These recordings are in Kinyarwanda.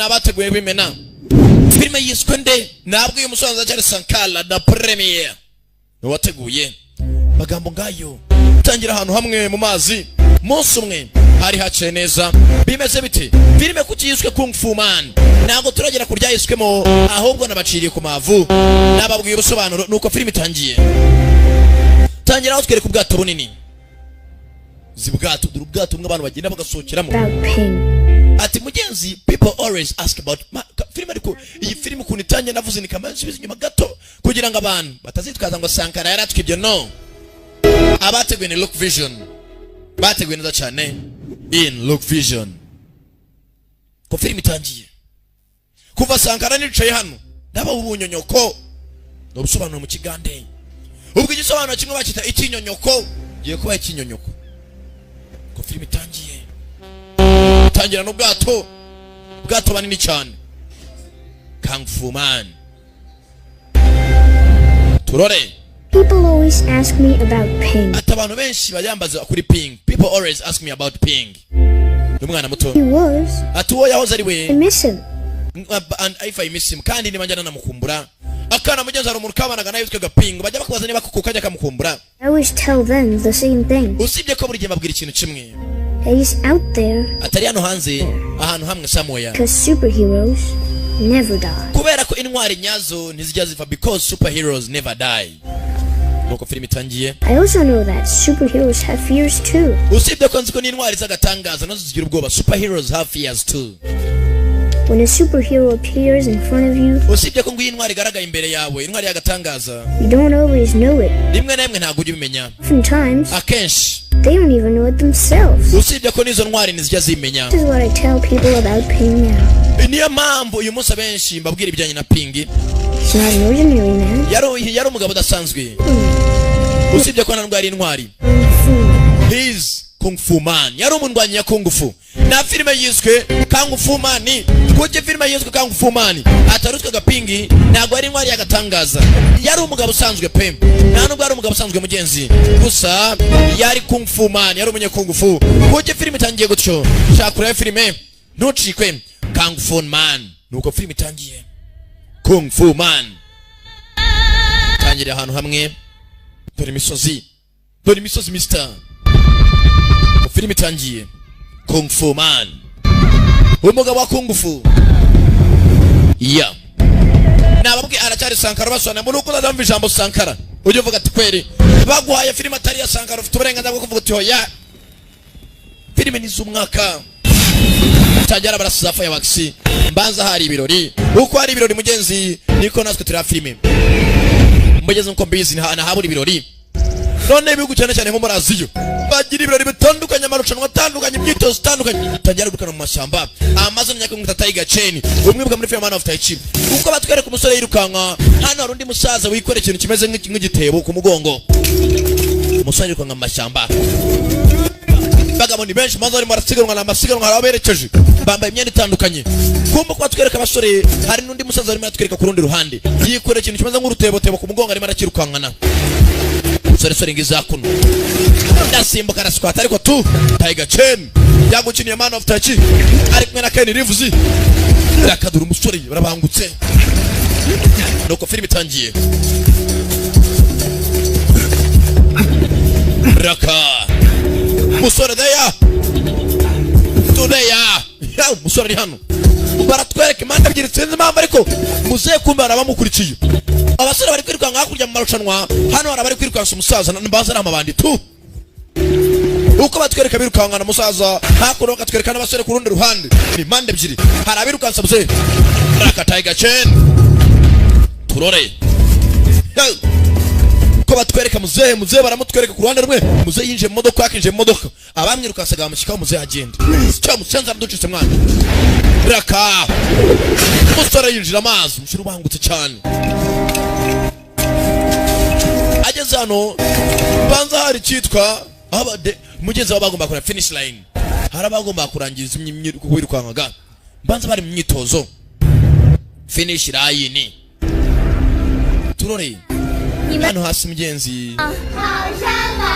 N'abateguye bimena filime yiswe nde? Ntabwo uyu musoza cyari Sankara da Premier wateguye. Magambo ngayo, tangira ahantu hamwe mu mazi. Munsi umwe hari haciye neza. Bimeze bite? Filime kuki yiswe Kung Fu Man? Ntabwo turagera ku ryayiswemo, ahubwo nabaciriye ku mavu, nababwiye ubusobanuro. Nuko filime itangiye, tangira aho twereka ubwato bunini. Zi bwato, dore ubwato bumwe abantu bagenda bagasohokeramo. About Ping. Ati mugenzi, people always ask about filime. Ariko iyi filime ukuntu itangiye, navuze ni kamara nsubiza inyuma gato kugira ngo abantu batazitwaza ngo Sankara yaratwibye. No abateguye ni Look Vision, bateguye neza cyane in Look Vision. Ko filime itangiye, kuva Sankara nicaye hano ndaba ubunyonyoko, ni ubusobanuro mu Kigande. Ubwo igisobanuro kimwe bakita ikinyonyoko, giye kuba ikinyonyoko. Ko filime itangiye, tangira n'ubwato, ubwato banini cyane. Kung Fu Man, turore. People always ask me about Ping. Ati abantu benshi bayambaza kuri Ping. People always ask me about Ping. Ni umwana muto. He was. Ati uwo yahoze ari we. I miss him. And if I miss him, kandi niba njyana namukumbura. Akana mugenzi, hari umuntu kabanaga nawe witwaga Ping. Bajya bakubaza niba kuko kajya kamukumbura. I always tell them the same thing. Usibye ko buri gihe mbabwira ikintu kimwe. That he's out there Atari hano hanze ahantu hamwe, somewhere. because superheroes never die. Kubera ko intwari nyazo ntizijya zipfa, because superheroes never die. Nuko filime itangiye. I also know that superheroes have fears too. Usibye ko nzi ko n'intwari z'agatangaza nazo zigira ubwoba. Superheroes have fears too. When a superhero appears in front of you, Usibye ko ngo iyo intwari igaragaye imbere yawe, intwari y'agatangaza, you don't always know it. rimwe na rimwe ntabwo ujya ubimenya. Oftentimes, Akenshi they don't even know it themselves. usibye ko n'izo ntwari ntizijya zimenya. This is what I tell people about Ping now. Niyo mpamvu uyu munsi abenshi mbabwira ibijyanye na Ping. He's not an ordinary man. Yari umugabo udasanzwe, usibye ko ntabwo yari intwari. Kung Fu. He's Kung Fu Man, yari umundwanyi ya Kung Fu. Na filime yiswe Kung Fu Man. Kuki filime yiswe Kung Fu Man? Atarutwaga Pingi, ntabwo yari intwari y'agatangaza, yari umugabo usanzwe pe. Nta nubwo yari umugabo usanzwe mugenzi, gusa yari Kung Fu Man, yari umunye Kung Fu. Kuki filime itangiye gutyo? Shaka kureba filime, ntucikwe Kung Fu Man. Nuko filime itangiye, Kung Fu Man tangiriye ahantu hamwe. Dore imisozi, dore imisozi mister. Filime itangiye, Kung Fu Man, umugabo wa Kung Fu. Ya nababwiye, aracyari Sankara. Basobanura muri uko uzazamva ijambo Sankara, ujye uvuga ati kweri baguhaye filime atari iya Sankara, ufite uburenganzira bwo kuvuga uti hoya. Filime ni iz'umwaka. Tangira barasiza fireworks, mbanza hari ibirori. Uko hari ibirori mugenzi, niko natwe tureba filime mugeze. Nkuko mbizi, ntahabura ibirori. None ibihugu cyane cyane nko muri Aziya bagira ibirori bitandukanye, amarushanwa atandukanye, imyitozo itandukanye. Tangira gukana mu mashyamba Amazon nyakungu. Tiger Chen umwibuka muri film Man of Tai Chi. Uko batwereka umusore yirukanka, hano hari undi musaza wikorera ikintu kimeze nk'igitebo ku mugongo. Umusore yirukanka mu mashyamba. Bagabo ni benshi maze barimo barasiganwa, ni amasiganwa. Hari aberekeje bambaye imyenda itandukanye. Kumva ko batwereka abasore, hari n'undi musaza arimo aratwereka ku rundi ruhande, yikorera ikintu kimeze nk'urutebotebo ku mugongo, arimo arakirukankana. Sore sore ngiza kuno, ndasimbuka, arasquat. Ariko tu Tiger Chen yagukiniye Man of Tai Chi, ari kumwe na Ken Reeves. Rakadura umusore barabangutse. Nuko filime itangiye. Raka musore deya tudeya ya umusore ari hano, baratwereka impande ebyiri, sinzi impamvu. Ariko muzehe kumbe hari abamukurikiye. Abasore bari kwirukanka hakurya mu marushanwa, hano hari abari kwirukansa umusaza. Mbaza ari amabandi tu. Uko batwereka birukankana umusaza hakuno, bakatwereka n'abasore ku rundi ruhande. Ni impande ebyiri, hari abirukansa muzehe. Raka Tiger Chen, turore. Yo! Ko batwereka muzehe, muzehe baramutwereka ku ruhande rumwe. Muzehe yinjiye mu modoka, yakinjiye mu modoka, abamwirukansaga bamushyikaho. Muzehe agenda cyo musenza araducitse mwana. Raka umusore yinjira amazi, umusore ubangutse cyane. Ageze hano, banza hari icyitwa mugenzi wabo bagomba kureba finish line. Hari abagomba kurangiza wirukankaga, banza bari mu myitozo, finish line. Turore hano hasi mugenzi.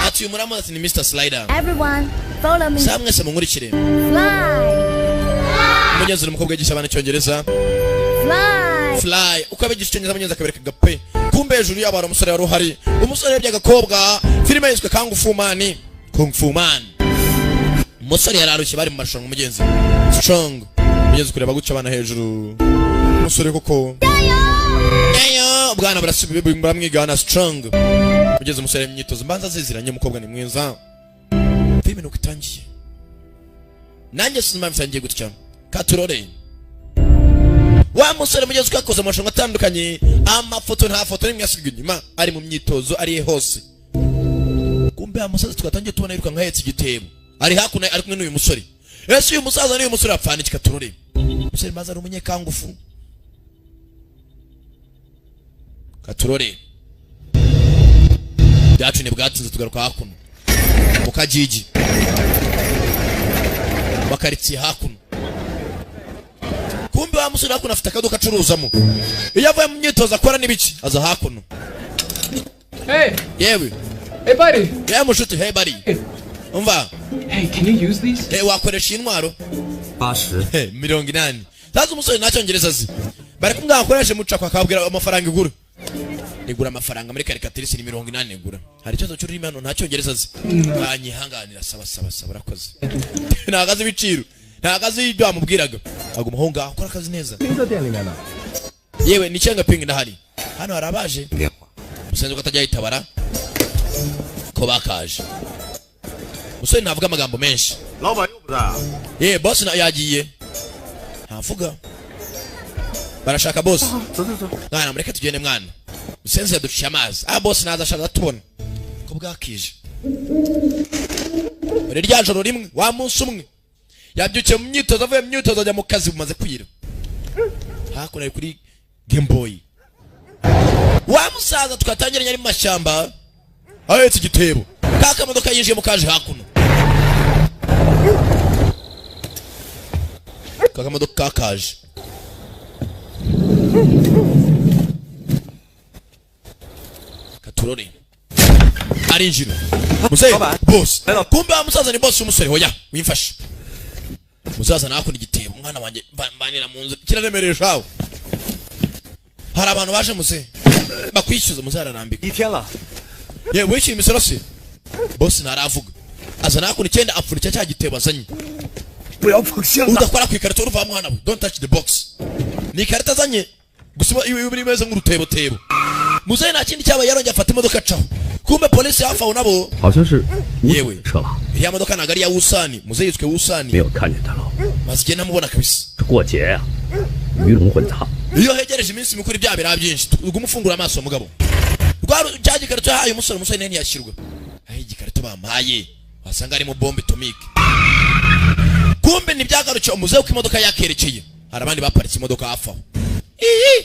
Ati uyu muramu, ati ni Mr Slider. Everyone, follow me. Sa mwese munkurikire. Fly. Mugenzi, umukobwa yigisha abana Icyongereza. Fly. Fly. Uko abigisha Icyongereza, mugenzi, akabereka gape. Kumbe hejuru yabo hari umusore wari uhari. Umusore yarebye agakobwa. Filime yiswe Kung Fu Man. Kung Fu Man. Umusore yari arushye, bari mu marushanwa, mugenzi. Strong, mugenzi, kureba gutya abana hejuru. Umusore koko. Eyo, bwana, barasubi baramwigana. Strong, mugenzi, umusore mu myitozo mbanza aziziranye. Umukobwa ni mwiza. Filime nuko itangiye. Nanjye sinzi impamvu itangiye gutya. Katurore. Wa musore, mugenzi, uko yakoze amarushanwa atandukanye, amafoto, nta foto n'imwe yasigaye inyuma. Ari mu myitozo, ari hose. Kumbe wa musaza twatangiye tubona yirukanka ahetse igitebo ari hakuno, ari kumwe n'uyu musore. Ese uyu musaza n'uyu musore apfana iki? Katurore. Umusore maze ari umunyekangufu. Katurore. Byacu ntibwatinze, tugaruka hakuno mu kajiji, makaritsiye hakuno. Kumbe wa musore hakuno afite akaduka acuruzamo. Iyo avuye mu myitozo akora n'ibiki, aza hakuno. Hey, Yewe. Hey, buddy. Yewe mushuti, hey buddy, umva. Hey, can you use these? Hey, wakoresha iyi ntwaro? 80。 Hey, 80. Sasa umusore nta Cyongereza azi, bari kumubwira akoreshe mucako, akababwira amafaranga igura. Igura amafaranga muri karikatirisi ni 80 igura. Hari ikibazo cy'ururimi hano, nta Cyongereza azi. Banyihanganira. Saba saba saba, urakoze. Ntabwo azi ibiciro, ntabwo azi ibyo bamubwiraga. Aguma aho ngaho akora akazi neza. 冰在店里面呢。 Yewe, ni cyenga pingi ndahari. Hano hari abaje. 电话。 Musenzi ko atajya yitabara ko bakaje. Umusore ntavuga amagambo menshi. 老板又不在啊。 Ye boss na yagiye, ntavuga. Barashaka boss. 走走走。 Mwana, mureke tugende mwana. Musenzi yaduciye amazi. Ah, boss naza ashaka tubona ko bwakije. Muri rya joro rimwe, wa munsi umwe yabyukiye mu myitozo, avuye mu myitozo ajya mu kazi, bumaze kwira. Hakuno ari kuri Game Boy. Wa musaza twatangiranye ari mu mashyamba ahetse igitebo, ka kamodoka yinjiyemo kaje hakuno. Ka kamodoka kakaje katurore. Arinjira muzehe. Boss. Kumbe wa musaza ni boss w'umusore. Hoya, wimfashe musaza, nakunda igitebo. Umwana wanjye, mbanira mu nzu kiraremereye shawe. Hari abantu baje muzehe bakwishyuza. Muzehe ararambika. 一天了。 Yewe, wishyuye imisoro se? Boss ntaravuga. Aza nakunda icyenda, apfundikira cya gitebo azanye. 不要碰箱子。 Udakora ku ikarito uruva mwana we. Don't touch the box. Ni ikarito azanye gusa iba imeze nk'urutebotebo. Muzehe nta kindi cyabaye, yarongeye afata imodoka acaho. Kumbe polisi hafi aho nabo. 好像是 Yewe. 车吧？ Iriya modoka ntabwo ari iya Wusani. Muzehe yitwe Wusani. 没有看见他了。 Maze igihe ntamubona kabisa. 这过节呀、鱼龙混杂。 Iyo hegereje iminsi mikuru ibyaha biraba byinshi. Ugume ufungura amaso mugabo. Rwa cya gikarito yahaye umusore, umusore nawe ntiyashyirwa. Aho igikarito bamuhaye wasanga harimo bombe atomike. Kumbe ntibyagarukiye umuzehe uko imodoka yakerekeye, hari abandi baparitse imodoka hafi aho. Iyi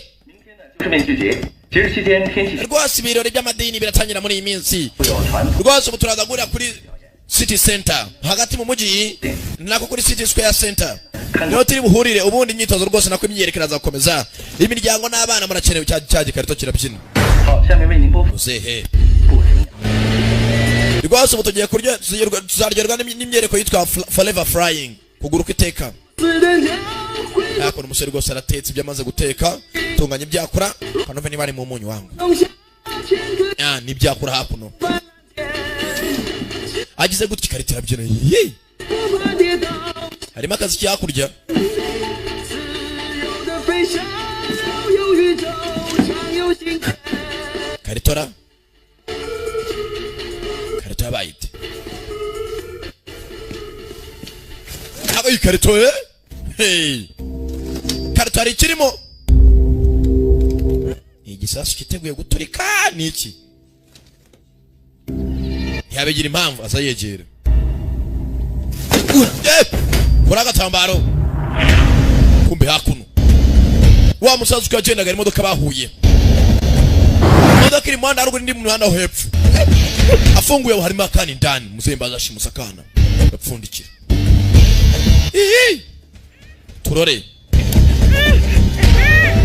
正面拒绝。节日期间天气 Rwose ibirori by'amadini biratangira muri iyi minsi. 会有传统 Rwose ubu turaza guhurira kuri city center hagati mu mujyi, nako kuri City Square Center niho turi buhurire. Ubundi imyitozo rwose, nako imyiyerekano irazakomeza. Imiryango n'abana murakenewe. Cya gikarito kirabyina. 好，下面为您播放 Muzehe 不停。 rwose ubu tugiye kurya, tuzaryoherwa n'imyereko yitwa Forever Flying, kuguruka iteka. Hakuno umusore rwose aratetse ibyo amaze guteka, tunganya ibyakura kanove niba ari mu munyu wangu. Ah, n'ibyakura. Hakuno agize gutya ikarita irabyina. Ye, harimo akazi hakurya. 的飞翔，有宇宙，常有星辰。 Karitora, karito yabaye ite? Aba ikarito, eh, hey, karito hari ikirimo? Ni igisasu cyiteguye guturika? Ni iki? Ntiyabigira impamvu aza yegera. Eh! Kuri agatambaro. Kumbe hakuno wa musaza uko yagendaga, imodoka bahuye, imodoka iri mu muhanda haruguru, indi mu muhanda wo hepfo. Afunguye harimo akana indani. Muzehe mbaza ashimusa akana, gapfundikira. Iyi turore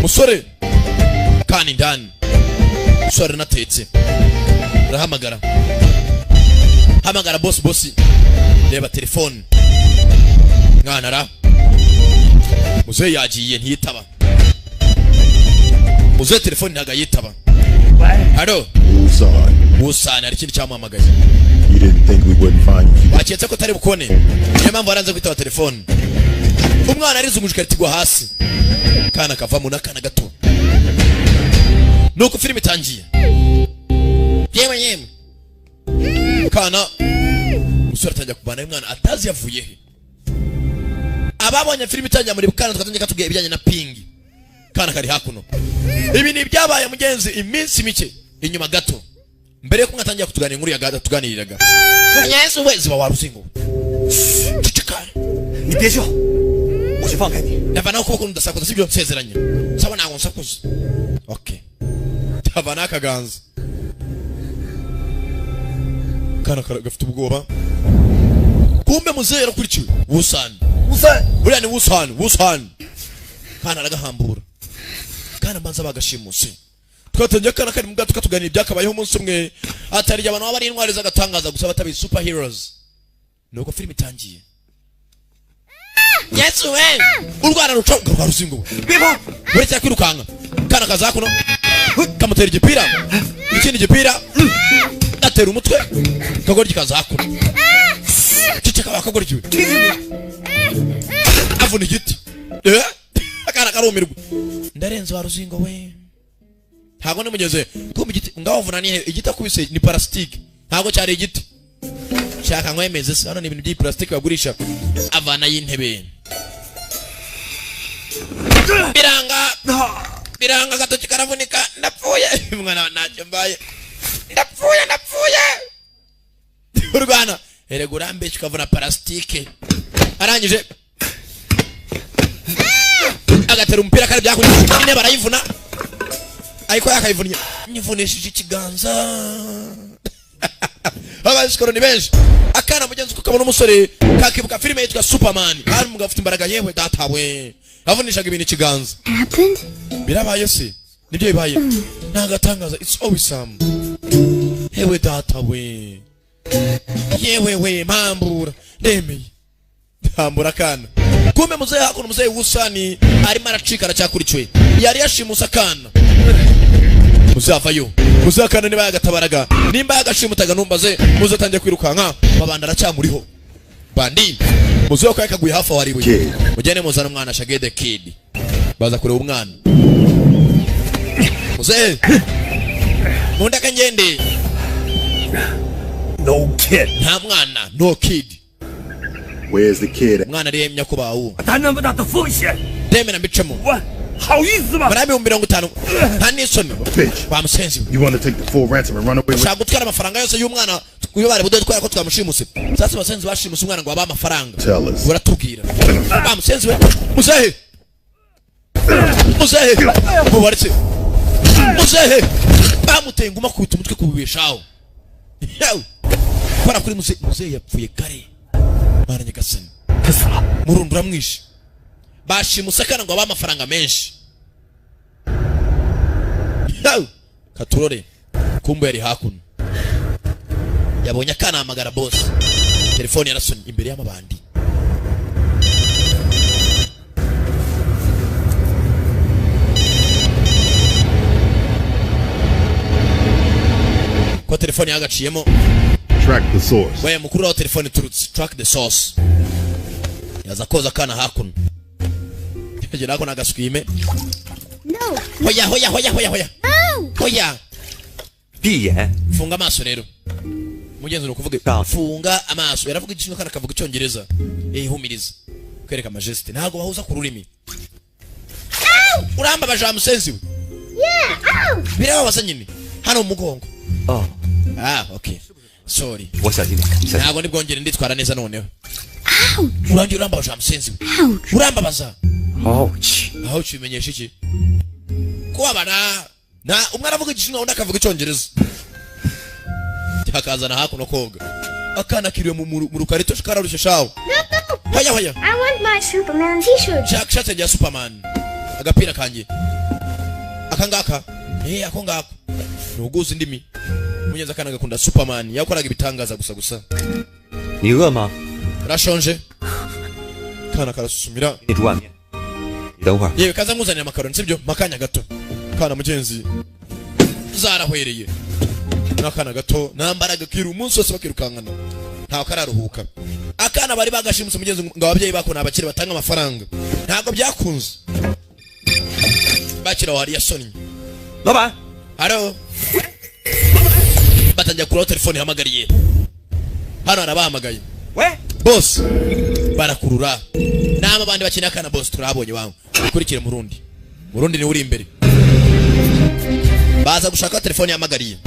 musore akana indani. Musore aranatetse, arahamagara, hamagara boss, boss. Reba telefone mwana ra. Muzehe yagiye, ntiyitaba. Muzehe telefone ntabwo ayitaba. Halo. Wusan, Wusani, hari ikindi cyamuhamagaye. you didn't think we wouldn't find you if you Waketse ko utari bukone, niyo mpamvu waranze kwitaba telefone. Umwana arizunguje ikarita igwa hasi, kana kavamo n'akana gato. Nuko filime itangiye. Yewe yewe, kana umusore atangira kubana n'umwana atazi yavuye he. Ababonye filime itangira muri kana twatangiye katubwiye ibijyanye na Pingi. Kana kari hakuno. Ibi ni ibyabaye mugenzi iminsi mike inyuma gato mbere yuko mwatangira kutuganira inkuru ya gada tuganiriraga. Yesu we, ziba waruzingo, ceceka. 你别笑，我去放开你。 Ndavanaho ukuboko ndasakuza, sibyo? Nsezeranye saba, ntabwo nsakuza. Okay, ndavanaho akaganza. Kana gafite ubwoba. Kumbe muzehe yarakurikiwe. Wusani. 吴三， Buriya ni Wusani. Wusani kana aragahambura. Kana mbanza bagashimuse. Twatangiye akana kari mu bwato katuganira ibyakabayeho umunsi umwe, atari abantu baba ari intwari z'agatangaza gusa, batabizi, super heroes. Nuko filime itangiye. Yesu we, urwana ruca rwa ruzingo. 别跑！ Uretse kwirukanka, kana kaza kuno kamutera igipira, ikindi gipira gatera umutwe kagoryi kaza hakuno. Ceceka wakagoryi we. Avuna igiti. Eh, akana karumirwa. Ndarenze wa ruzingo we, ntabwo nimugeze kumva igiti ngaho vuna. Ni igiti akubise ni parasitike, ntabwo cyari igiti. Shaka nkwemeze se, hano ni ibintu by'iyi bagurisha. Avana y'intebe, biranga biranga, agatoki karavunika. Ndapfuye mwana, ntacyo mbaye, ndapfuye, ndapfuye. Urwana erega urambeshya ukavuna parasitike. Arangije agatera umupira kari byakuye, intebe arayivuna, ariko yakayivunnye nyivunishije ikiganza. Abasikoro ni benshi. Akana mugenzi uko kabona umusore kakibuka filime yitwa Superman, hari umugabo ufite imbaraga. Yewe data we, avunishaga ibintu ikiganza. Happened? Birabaye se? Nibyo bibaye, nagatangaza. It's awesome. Yewe data we, yewe we, mpambura, ndemeye, mpambura akana. Kumbe muzehe hakuno, muzehe Wusani arimo aracika, aracyakurikiwe, yari yashimuse akana. Muzehe avayo. Muzehe akana niba yagatabaraga, nimba yagashimutaga, numbaze. Muzehe atangiye kwirukanka, babanda aracyamuriho bandi. Muzehe ko yakaguye hafi aho ari we. Kid. Mugende muzana umwana shagede kid. Baza kureba umwana. Muzehe, mundeke ngende. No kid， Nta mwana, no kid. Where's the kid? Umwana ariyemya ko bawu 担那么大的风险， ndemera mbicemo. 我好意思吗？ Muri 50,000, nta n'isoni? Bitch. Wa musenzi we. You want to take the full ransom and run away with Ushaka gutwara amafaranga yose y'umwana iyo bari buduhe twara ko twamushimuse? Sasa abasenzi bashimuse umwana ngo babahe amafaranga. Tell us. Uratubwira wa musenzi we. Muzehe, muzehe mubaretse. Muzehe bamuteye inguma, akubita umutwe ku bibeshaho. Yawe kora kuri muzehe. Muzehe yapfuye kare. Mana nyagasani. 他死了， Murundi uramwishe. Bashimuse akana ngo babahe amafaranga menshi. Yawe katurore. Kumbe yari hakuno, yabonye akana, ahamagara boss. Telefone yarasonye imbere y'amabandi. Ko telefone yagaciyemo. Track the source. We mukuru wa telefone iturutse, track the source. Yaza koza akana hakuno, yagera hakuno agaswime. No. Hoya hoya hoya hoya hoya. No. Hoya. 闭眼， Funga amaso rero mugenzi, ni ukuvuga Ah. funga amaso. Yaravuga igishinwa kandi akavuga icyongereza. Ihumiriza kwereka majesté, ntabwo bahuza ku rurimi. Urambabaje wa musenzi we. Yeah. Ow. Birababaza nyine hano mu mugongo. 哦， Ah, okay, sorry. 我小心点，你小心。 Ntabwo ndibwongere, nditwara neza noneho. Urangiye urambabaje wa musenzi we. Ouch. Urambabaza. 好奇， Aho ukimenyesha iki kubabara na umwe aravuga igishinwa undi akavuga icyongereza, akazana hakuno koga. Akana kiriwe mu rukarito, kararushye shawo. Hoya hoya. I want my Superman t-shirt. Shaka ishati yanjye ya Superman, agapira kanjye aka ngaka. Eh, ako ngako ni uguza indimi mugenzi. Akana gakunda Superman, yakoraga ibitangaza gusa gusa. 你饿吗？ Urashonje? Kana karasusumira. 给你煮碗面。等会儿， Yewe, kaza nkuzanira amakaroni, sibyo? Makanya gato kana mugenzi zarahwereye n'akana gato nta mbaraga, kira umunsi wose bakirukankana, ntawe kararuhuka. Akana bari bagashimuse mugenzi ngo ababyeyi bako ni abakire batanga amafaranga, ntabwo byakunze. Bakira aho hari yasonnye. 老板， Haro batangira kuraho telefone ihamagariye hano, harabahamagaye. 喂， Boss barakurura nama abandi bakina akana. Boss turahabonye wangu, ukurikire murundi, murundi niwe uri imbere. Baza gushaka telefone yahamagariye.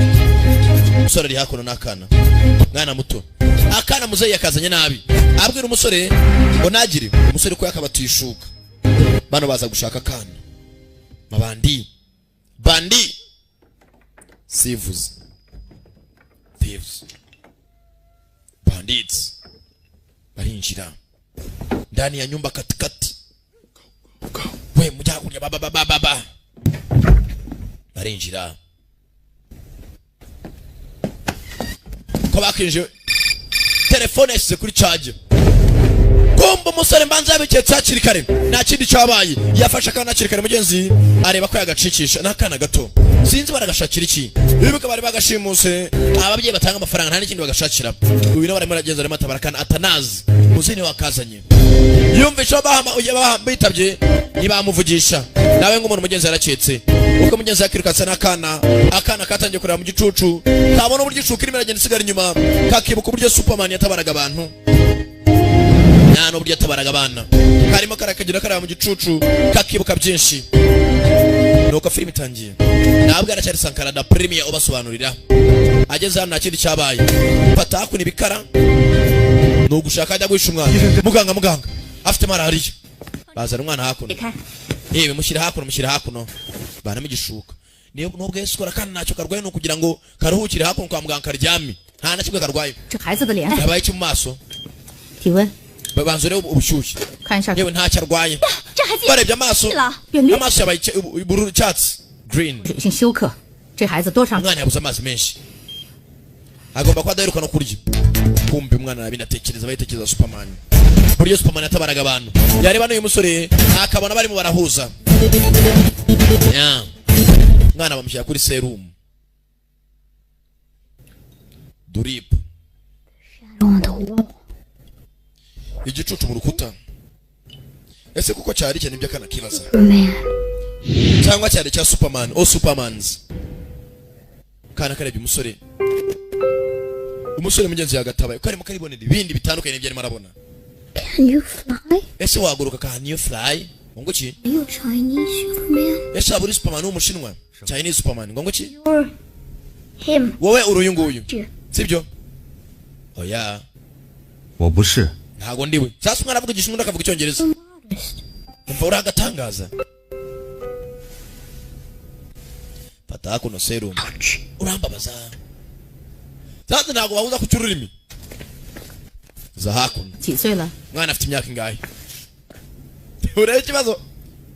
Umusore ari hakuno n'akana, mwana muto. Akana muzeyi yakazanye nabi, abwira umusore ngo ntagire umusore ko yakabatishuka. Bano baza gushaka akana mabandi bandi sivuze thieves, bandits. Barinjira ndani ya nyumba katikati, we mujya hakurya ba ba ba ba ba ba. Barinjira ko bakinjiye, telefone yashyize kuri charge. Kumva umusore mbanza yabiketse hakiri kare, nta kindi cyabaye, yafashe akana hakiri kare mugenzi, areba ko yagacikisha. N'akana gato sinzi baragashakira iki. Bibuka bari bagashimuse ababyeyi batanga amafaranga, nta n'ikindi bagashakira. Uyu nawe arimo aragenda, arimo atabara akana atanazi muzini wakazanye. Yumvisha bahama bitabye ntibamuvugisha nawe nk'umuntu mugenzi yaraketse. Ubwo mugenzi yakirukatse n'akana, akana katangiye kureba mu gicucu, kabona uburyo ishuka irimo iragenda isigara inyuma, kakibuka uburyo Superman yatabaraga abantu nta n'uburyo yatabaraga abana. Karimo karakagenda kareba mu gicucu, kakibuka byinshi. Nuko filime itangiye, ntabwo aracyari Sankara da Premier ubasobanurira. Ageze hano nta kindi cyabaye, fata hakuno ibikara ni ugushaka ajya guhisha umwana. Muganga, muganga afite malariya, bazana umwana hakuno. Yewe, mushyira hakuno, mushyira hakuno, banamo igishuka. Niyo nubwo Yesu ukora kandi ntacyo karwaye, ni ukugira ngo karuhukire hakuno kwa muganga karyame, nta na kimwe karwaye. 这孩子的脸， Yabaye iki mu maso? 体温， Babanza urebe ubushyuhe. 看一下。 Yewe, ntacyo arwaye. 这孩子 Barebye amaso, 了，远离 amaso yabaye ubururu, icyatsi, green. 水性休克，这孩子多长？ Umwana yabuze amazi menshi, agomba kuba adaheruka no kurya. Kumva umwana arabinatekereza, bayitekereza Superman, buryo Superman yatabaraga abantu. Yareba n'uyu musore akabona barimo barahuza. Ya. Umwana bamushyira kuri serumu, drip. On the wall. Igicucu mu rukuta, ese kuko cyari icyo? Nibyo akana kibaza. Superman. Cyangwa cyari cya Superman o Supermans? Kana karebye umusore, umusore mugenzi yagatabaye karimo karibonera ibindi bitandukanye n'ibyo arimo arabona. Can you fly? Ese waguruka? Can you fly? Ngo iki? Are you a Chinese Superman? Ese waba uri Superman w'umushinwa, Chinese Superman? Ngo iki? You're him. Wowe uri uyu nguyu, sibyo? Oya. 我不是， Ntago ndiwe. Sasa umwana avuga igishinwa, undi akavuga icyongereza. Umva uri agatangaza. Fata hakuno serumu, urambabaza. Sasa ntabwo bahuza ku cy'ururimi za hakuno. 几岁了？ Umwana afite imyaka ingahe? Urebe ikibazo,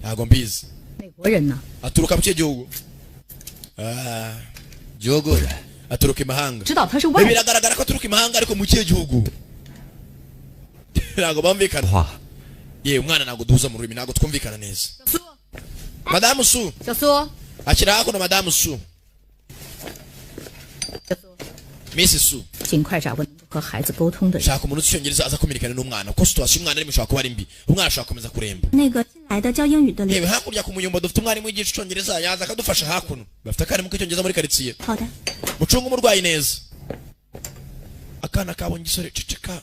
ntabwo mbizi. 美国人呢？ Aturuka mu kihe gihugu? Ah, gihugu aturuka imahanga. 知道他是外 Eh, biragaragara ko aturuka imahanga, ariko mu kihe gihugu ntabwo bumvikana. 话 Yewe umwana, ntabwo duhuza mu rurimi, ntabwo twumvikana neza. Madamu Su. 小苏， Akira hakuno madamu Su. 小苏， Miss Su. 尽快找个能够和孩子沟通的人。 Shaka umuntu uzi icyongereza aza kumenyekana n'umwana, kuko situation umwana arimo ishobora kuba ari mbi, umwana ashobora gukomeza kuremba. 那个新来的教英语的 Yewe, hakurya ku muyumbo dufite umwarimu wigisha icyongereza, yaza akadufasha. Hakuno bafite akarimu k'icyongereza muri karitsiye. 好的， Mucunge umurwayi neza. Akana kabonye igisore, ceceka,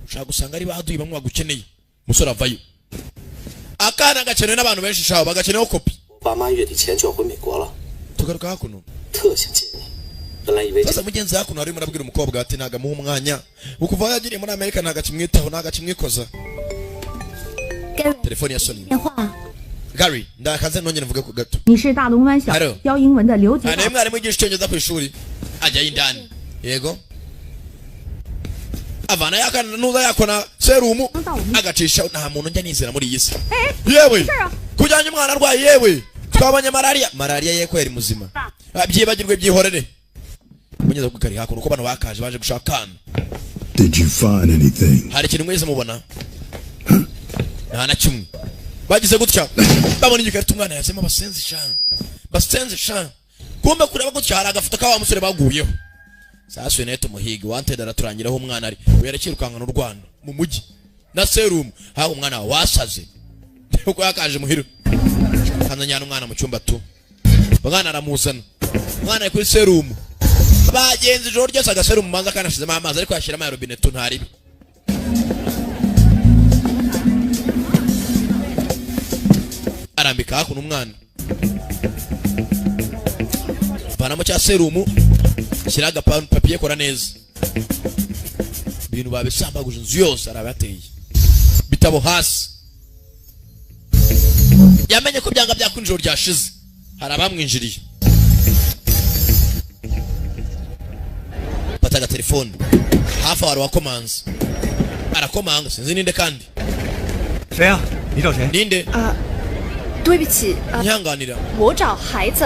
ushobora gusanga ari baduyi bamwe bagukeneye. Umusore avayo, akana gakenewe n'abantu benshi, shaho bagakeneyeho kopi. 我爸妈月底前就要回美国了， Tugaruka hakuno. 特想见你。本来以为这 Sasa mugenzi hakuno arimo arabwira umukobwa ati ntago amuha umwanya, ukuva aho yagiriye muri Amerika ntago akimwitaho, ntago akimwikoza. Gary, Telefoni ya soni. 电话。 Gary, ndakaze nongere mvuge ku gato. 你是大龙湾小 Hello. 教英文的刘杰 Aha niwe mwarimu wigisha icyongereza ku ishuri, ajyayo indani. Yego, avana yakana nuza yakona serumu agacisha. Nta muntu njya nizera muri iyi si yewe. Kujyanye umwana arwaye, yewe twabonye malariya, malariya ye ko yari muzima. Ah, byibagirwe, byihorere. Munyeza kugari hakuno uko bano bakaje baje gushaka akana. Did you find anything? Hari ikintu mwese mubona? Nta na kimwe. Bagize gutya babona igikarito umwana yazemo. Basenze sha, basenze sha. Kumbe kureba gutya hari agafoto ka wa musore baguyeho. Sasa nawe tumuhiga wanted, araturangiraho umwana ari. Uyu arakirukankana urwana mu mujyi na serumu haho umwana wawe wasaze uko yakaje muhira. Kandi njyana umwana mu cyumba tu, umwana aramuzana. Umwana ari kuri serumu, bagenzi ijoro ryose. Agaserumu manza kanashizemo amazi, ariko yashyiramo ya robine tu, ntaribi. Arambika hakuno umwana, vanamo cya serumu, shyira agapapiye, kora neza. Ibintu babisambaguje inzu yose, arabateye bitabo hasi. Yamenye ko byanga byakunda ijoro ryashize hari abamwinjiriye. Fata agatelefone, hafi aho hari uwakomanze, arakomanga, sinzi ninde kandi. 谁呀、你找谁？ Ninde? 啊，对不起啊， Nyihanganira. 我找孩子。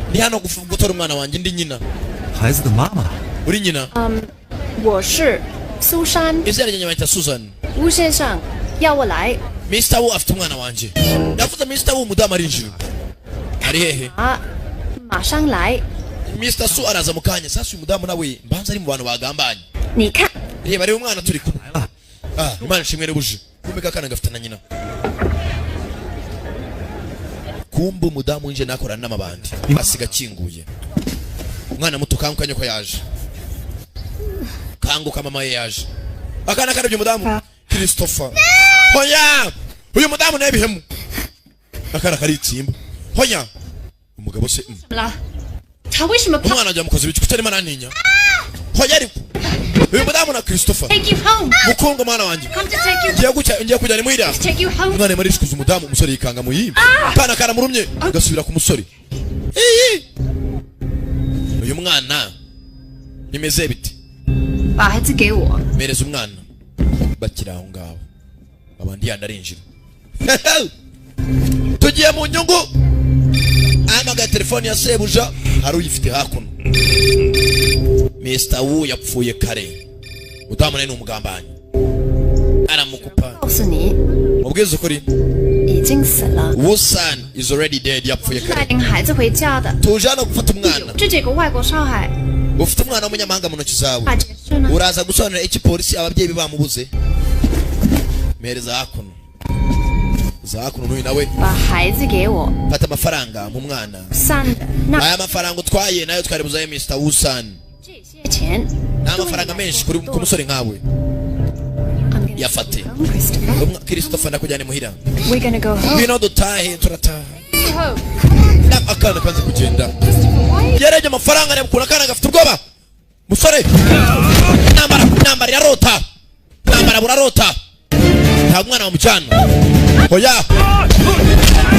Ndi hano gutora umwana wanjye, ndi nyina. 孩子的妈妈。 Uri nyina? 嗯，我是苏珊。 Izina ryanjye banyita Susan. 吴先生要我来 Mr. Wu afite umwana wanjye. Yavuze Mr. Wu, umudamu arinjira. Ari hehe? 啊，马上来。 Mr. Su araza mu kanya. Sasa uyu mudamu nawe mbanza ari mu bantu bagambanye. 你看， Reba, reba umwana turi kumwe. Ah, Imana ishimwe rebuje. Kumbe kakana gafite na nyina. Kumbe umudamu winjiye nakorana n'amabandi, asiga akinguye. Umwana muto, kanguka, nyoko yaje. Kanguka, mama ye yaje. Akana karabye umudamu Christopher. Hoya, uyu mudamu nawe bihemu. Akana karitsimba. Hoya, umugabo se. 怎么了？他为什么怕 Umwana ajya mukozi w'iki kutarimo arantinya? Hoya, ariko uyu mudamu na Christopher. ？Take you home. Mukundwa, mwana wanjye. Come to take you. Ngiye gucya, ngiye kujyana imuhira. Take you home. Umwana arimo arishikuza umudamu, umusore yikanga muyimba. Kana karamurumye, gasubira ku musore. Iyi! Uyu mwana bimeze bite? 把孩子给我。 Mpereza umwana. Bakiri aho ngaho, abandi yandi arinjira. Tugiye mu nyungu. Ahamagaye telefone ya sebuja, hari uyifite hakuno. Mr. Wu yapfuye kare. Mudamu nawe ni umugambanyi, aramukupa. 告诉你， Mubwize ukuri. 已经死了。 Wusan is already dead, yapfuye 是来 kare. 领孩子回家的。 Tuje hano gufata umwana. 这几个外国少海 Ufite umwana w'umunyamahanga mu ntoki zawe. 怕解释呢？ Uraza gusobanurira iki polisi ababyeyi be bamubuze? Mpereza hakuno, za hakuno n'uyu nawe. 把孩子给我。 Fata amafaranga mu mwana. 三的那 Aya mafaranga utwaye nayo twari buzaye Mr. Wusan. 这些钱 Ni amafaranga menshi kuri ku musore nkawe. Yafate. Christopher, ndakujyana imuhira. ，We're gonna go home. Ngwino dutahe, turataha. Home. Akana kanze kugenda. Yarebye amafaranga, areba ukuntu akana gafite ubwoba. Musore, intambara, intambara irarota, intambara burarota. Ntabwo umwana wamujyana. Hoya,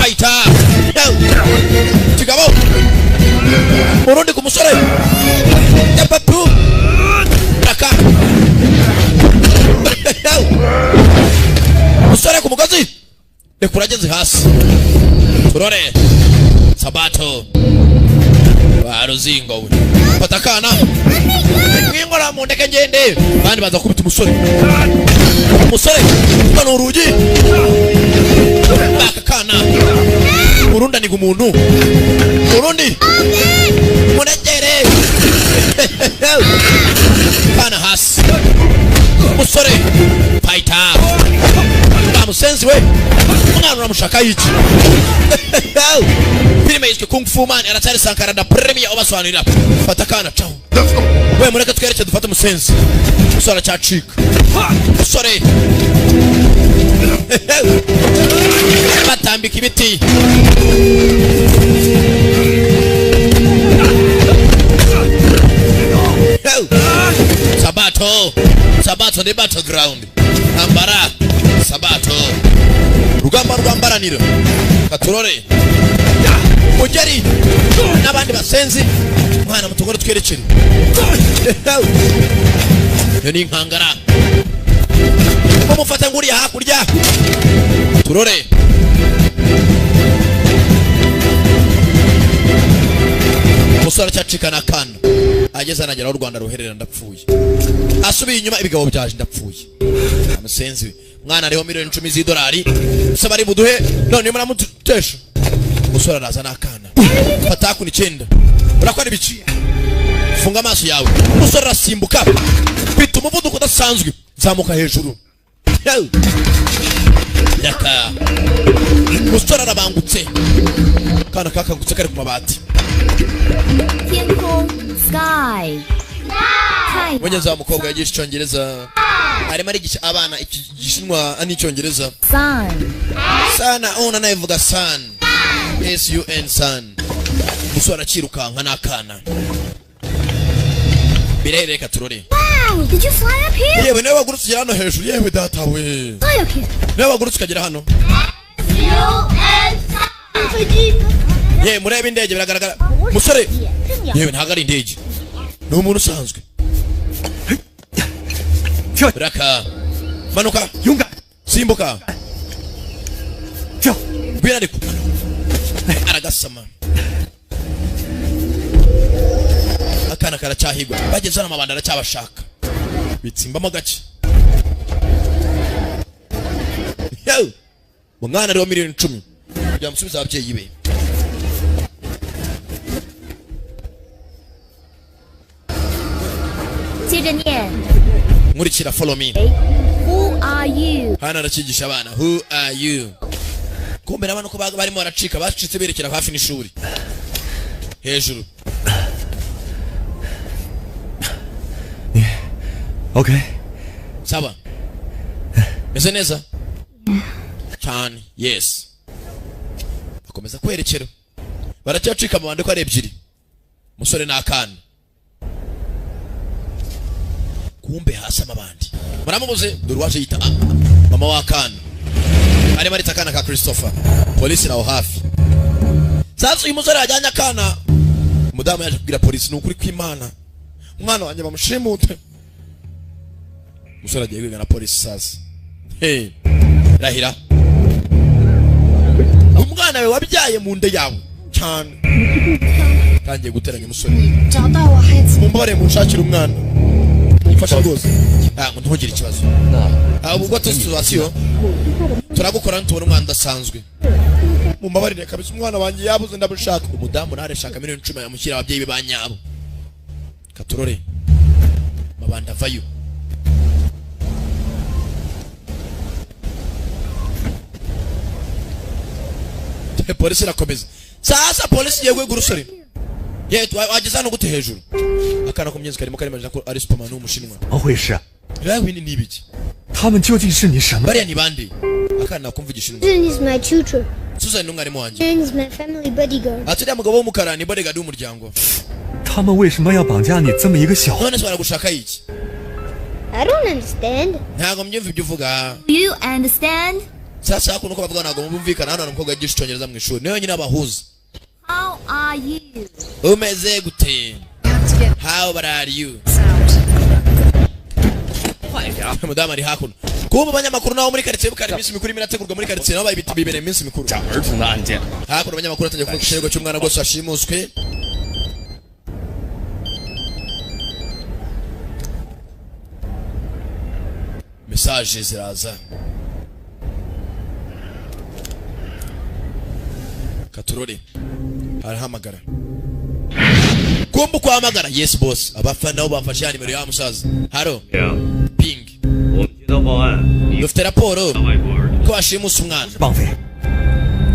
bayita kigabo urundi ku musore yapapu raka. Musore ku mugozi, reka urageze hasi. Turore sabato baruzingo we. Fata akana, mwingora mu ndeke ngende. Abandi baza kubita umusore. Umusore ni urugi baka kana. Urundi aniga umuntu, urundi muregere kana hasi. Umusore fayita bamusenzi we. Umwana uramushaka iki? Filime yiswe Kung Fu Man, aracyari Sankara da Premier ubasobanurira. Fata akana, caho we, mureke twereke dufate umusenzi. Umusore aracyacika, umusore batambika ibiti. Sabato, sabato ni battleground. Ambara sabato, rugamba rwambaranira. Katurore mugeri n'abandi basenzi. Mwana mutugore twerekere iyo ni inkangara. Mumufate nguriya hakurya. Turore umusore aracyacikana akana. Ageze anagera aho u Rwanda ruherera, ndapfuye. Asubiye inyuma, ibigabo byaje, ndapfuye. Amusenzi we, Mwana ariho miliyoni 10 z'idolari se bari buduhe none muramutesha. Umusore araza n'akana, fata hakuno 9. Urakora ibiki? Funga amaso yawe. Umusore arasimbuka, bita umuvuduko udasanzwe, zamuka hejuru. Yewe. Yaka, umusore arabangutse, akana kakangutse kari ku mabati. 天空 sky 太 Mugenzi wa mukobwa yigisha icyongereza, arimo arigisha abana igishinwa n'icyongereza. Sun. Sana ona nawe vuga sun, s u n, sun. Umusore arakirukanka n'akana, birere, reka turore. Wow, did you fly up here? Yewe, niwe wagurutse ugera hano hejuru? Yewe data we. Fly up here. Niwe wagurutse ukagera hano? Yewe, murebe indege, biragaragara musore. Yewe, ntabwo ari indege, ni umuntu usanzwe. Raka, manuka, simbuka, ngwino. Ariko aragasama, akana karacyahigwa. Bageze hano, amabanda aracyabashaka, bitsimbamo gake. Yewe, umwana ariho miliyoni 10 kugira musubize ababyeyi be. 接着念 Nkurikira, follow me. Who are you? Hano arakigisha abana "Who are you?" Kumbe n'abana uko barimo baracika, bacitse berekera hafi n'ishuri hejuru. OK， Sawa, meze neza cyane, yes. Bakomeza kwerekera, baracyacika amabandi ko ari ebyiri, umusore n'akana. Kumbe hasi amabandi muramubuze. Dore uwaje yita mama w'akana, arimo arita akana ka Christopher. Polisi naho hafi. Sasa uyu musore yajyanye akana, umudamu yaje kubwira polisi: "Ni ukuri kw'Imana, umwana wanjye bamushimute." Umusore agiye kwiga na polisi. Sasa, hey, rahira umwana we wabyaye mu nda yawe cyane. Tangiye guteranya umusore. 找到我孩子。 Mumbabarire, munshakire umwana, mfasha rwose. Ngo ntugire ikibazo. Ubwo situation turagukora nitubona umwana udasanzwe. Mumbabarire kabisa, umwana wanjye yabuze, ndamushaka. Umudamu nawe arashaka miliyoni 10 yamushyira ababyeyi be ba nyabo. Katurore, mabanda avayo. Polisi irakomeza. Sasa polisi igiye guhiga urusore. Yewe, wageze hano gute hejuru? Akana ko myezi karimo karimajina ko ari Superman w'umushinwa. 怎么回事？ Yewe, ni ibiki? 他们究竟是你什么？ Bariya ni bande? Akana nakumva igishinwa. Susan is my tutor. Susan ni umwarimu wanjye. Susan is my family bodyguard. Ati uriya mugabo w'umukara ni bodyguard w'umuryango. 他们为什么要绑架你这么一个小？ None se baragushaka iki? I don't understand. Ntabwo mbyumva ibyo uvuga. You understand? Sasa hakuno uko bavuga ntabwo bumvikana. Hano hari umukobwa yigisha icyongereza mu ishuri, niwe wenyine abahuza. How are you? Umeze gute? How are you? Umudamu ari hakuno. Kuba abanyamakuru nabo muri karitsiye bukari, iminsi mikuru irimo irategurwa muri karitsiye, nabo bibereye iminsi mikuru. 儿童的案件。 Hakuno abanyamakuru batangiye kuvuga ikirego cy'umwana rwose washimuswe. Message ziraza, katurore arahamagara. Kumva uko ahamagara: "Yes boss." Abafana nabo bafashe ya nimero ya musaza. Haro ping. 我们接到报案，你 Dufite raporo 外国儿童 ko washimuse umwana. 绑匪，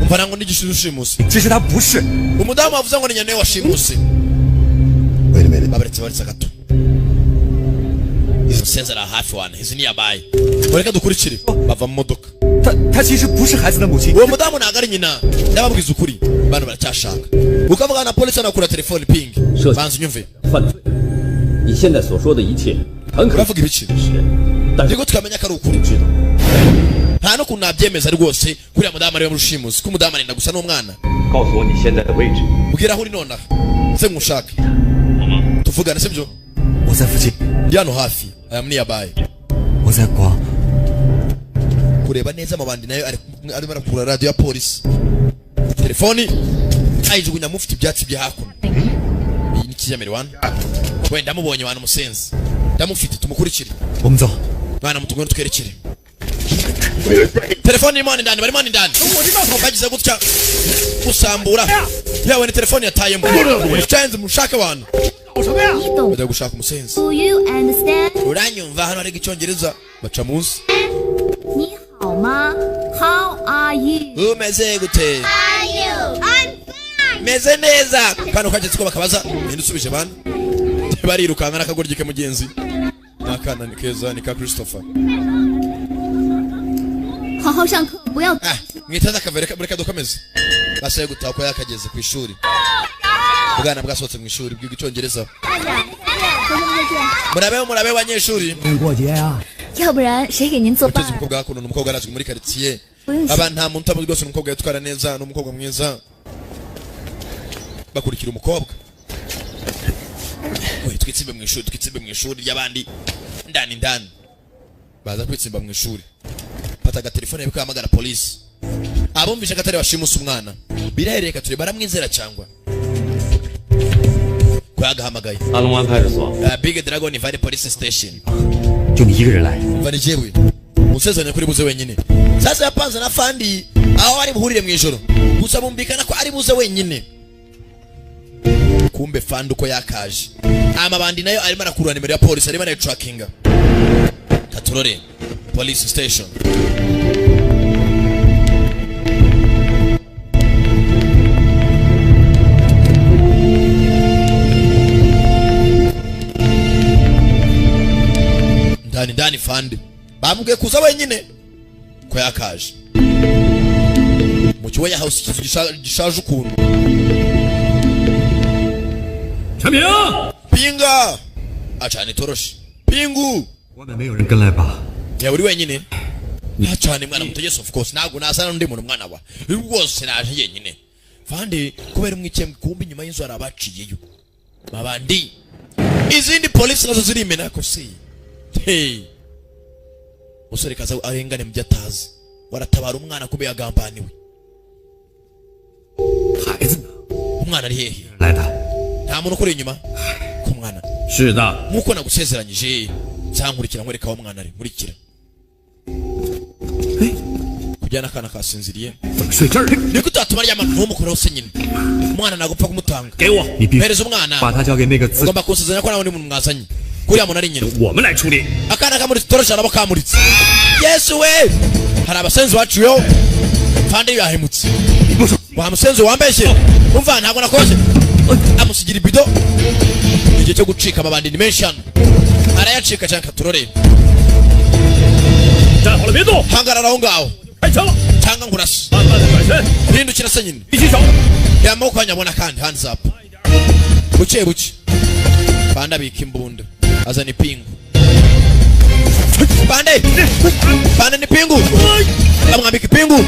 Umva, ntabwo ndigishije ushimuse. 其实他不是。 Umudamu wavuze ngo ni nyina washimuse. Wait a minute. Babaretse, baretse gato. Musenzi ari hafi wana, izi ni yabaye. Mureke dukurikire. Bava mu modoka. 他他其实不是孩子的母亲。 Uwo mudamu ntabwo ari nyina, ndababwiza ukuri. Bano baracyashaka ukavuga na polisi, anakura telefone ping. Banza unyumve. 犯罪。你现在所说的一切，很可能 Uravuga ibiki? 是，但是 Nibwo tukamenya ko ari ukuri. 知道。 Nta n'ukuntu nabyemeza rwose kuriya mudamu ariwe mushimusi, ko umudamu arenda gusa n'umwana. 告诉我你现在的位置。 Mbwira aho uri nonaha se nkushake tuvugane, sibyo? 我在附近， Ndi hano hafi aya niyabaye. 我在广 Kureba neza, amabandi nayo arimo arakura radiyo ya polisi, telefoni ayijugunya mufite ibyatsi bya hakuno. Iyi ni kijyambere wana. Wenda ndamubonye wana, umusenzi ndamufite, tumukurikire. 我们走。 Mwana muto, ngwino twerekere. Telefone irimo hano indani, barimo hano indani. Bagize gutya gusambura, yawe ni telefone yatayemo. Musenzi, mushake abantu. 你懂 Bajya gushaka umusenzi. ？Do you understand？ Uranyumva? Hano hari icyongereza baca munsi. 你好吗？How are you？ Umeze gute? Are you? I'm fine. Meze neza. Kano kageze ko bakabaza ninde usubije bana, barirukanka n'akagoryi ke mugenzi. Ni akana, ni keza, ni ka Christopher. 好好上课，不要 Ah, mwitaze akavere, reka dukomeze. Basaye gutaha ko yakageze ku ishuri. Ubwana bwasohotse mu ishuri bwiga icyongereza. 同学们再见。 Murabeho, murabeho banyeshuri. 过节呀、 要不然谁给您做饭 Uteze 啊？ umukobwa hakuno, ni umukobwa arazwi muri quartier. Aba nta muntu utamuzi rwose, ni umukobwa yitwara neza, ni umukobwa mwiza. Bakurikira umukobwa. We, twitsimbe mu ishuri, twitsimbe mu ishuri ry'abandi ndani ndani. Baza kwitsimba mu ishuri, fata agatelefone bikahamagara polisi. Abumvishe ko atari bashimusa umwana, birahereka ture baramwizera cyangwa ko yagahamagaye. 阿龙湾派出所， Big Dragon Valley Police Station. 就你一个人来， Umva, ni jewe usezeranye kuri buze wenyine. Sasa yapanze na fandi aho ari buhurire mu ijoro, gusa bumvikana ko ari buze wenyine. Kumbe fandi uko yakaje amabandi nayo arimo arakurura nimero ya polisi, arimo arayitrackinga. Katurore police station. Ndani ndani, fandi bamubwiye kuza wenyine ko yakaje mu kigo house, ikizu gishaje ukuntu. 陈明， Pinga, acana itoroshi, pingu. 外面没有人跟来吧？ Yawe uri wenyine acana mwana muto. Yes, of course, ntabwo nasana n'undi muntu mwana wa rwose, naje yenyine fandi kubera umwikembwe. Kumbe inyuma y'inzu hari abaciyeyo babandi, izindi polisi nazo zirimena ko si. Hey, musore kaza arengane mu byo atazi, waratabara umwana kube yagambaniwe. 孩子呢？ Umwana ari hehe? 来的。 Nta muntu ukuri inyuma ku mwana? 是的， Nk'uko nagusezeranyije, nsankurikira nkwereka aho umwana ari. Nkurikira kujyana akana kasinziriye. 怎么睡这儿？ Niko utatuma aryama, ntumukoreho se nyine. Umwana nagupfa kumutanga. 给我， 你必须 Mpereza umwana. 把他交给那个自 Ugomba kunsezeranya ko nta wundi muntu mwazanye, kuriya muntu ari nyina. 我们来处理。 Akana kamuritse itoroshi, arabo kamuritse. Yesu we, hari abasenzi baciyeho. Fande yahemutse wa musenzi wambeshye. Umva, ntabwo nakoze. Amusigira ibido. Igihe cyo gucika, amabandi ni menshi hano, arayacika cyane. Katurore. 站好了，别动， Hangarara aho ngaho. 开枪了， Cyangwa nkurase. 慢慢的转身， Hindukira se nyine. 一起手， Yamaboko yanyabona kandi, hands up, buke buke. Banda abika imbunda, azana ipingu. Bande, bande ni pingu, bamwambika ipingu.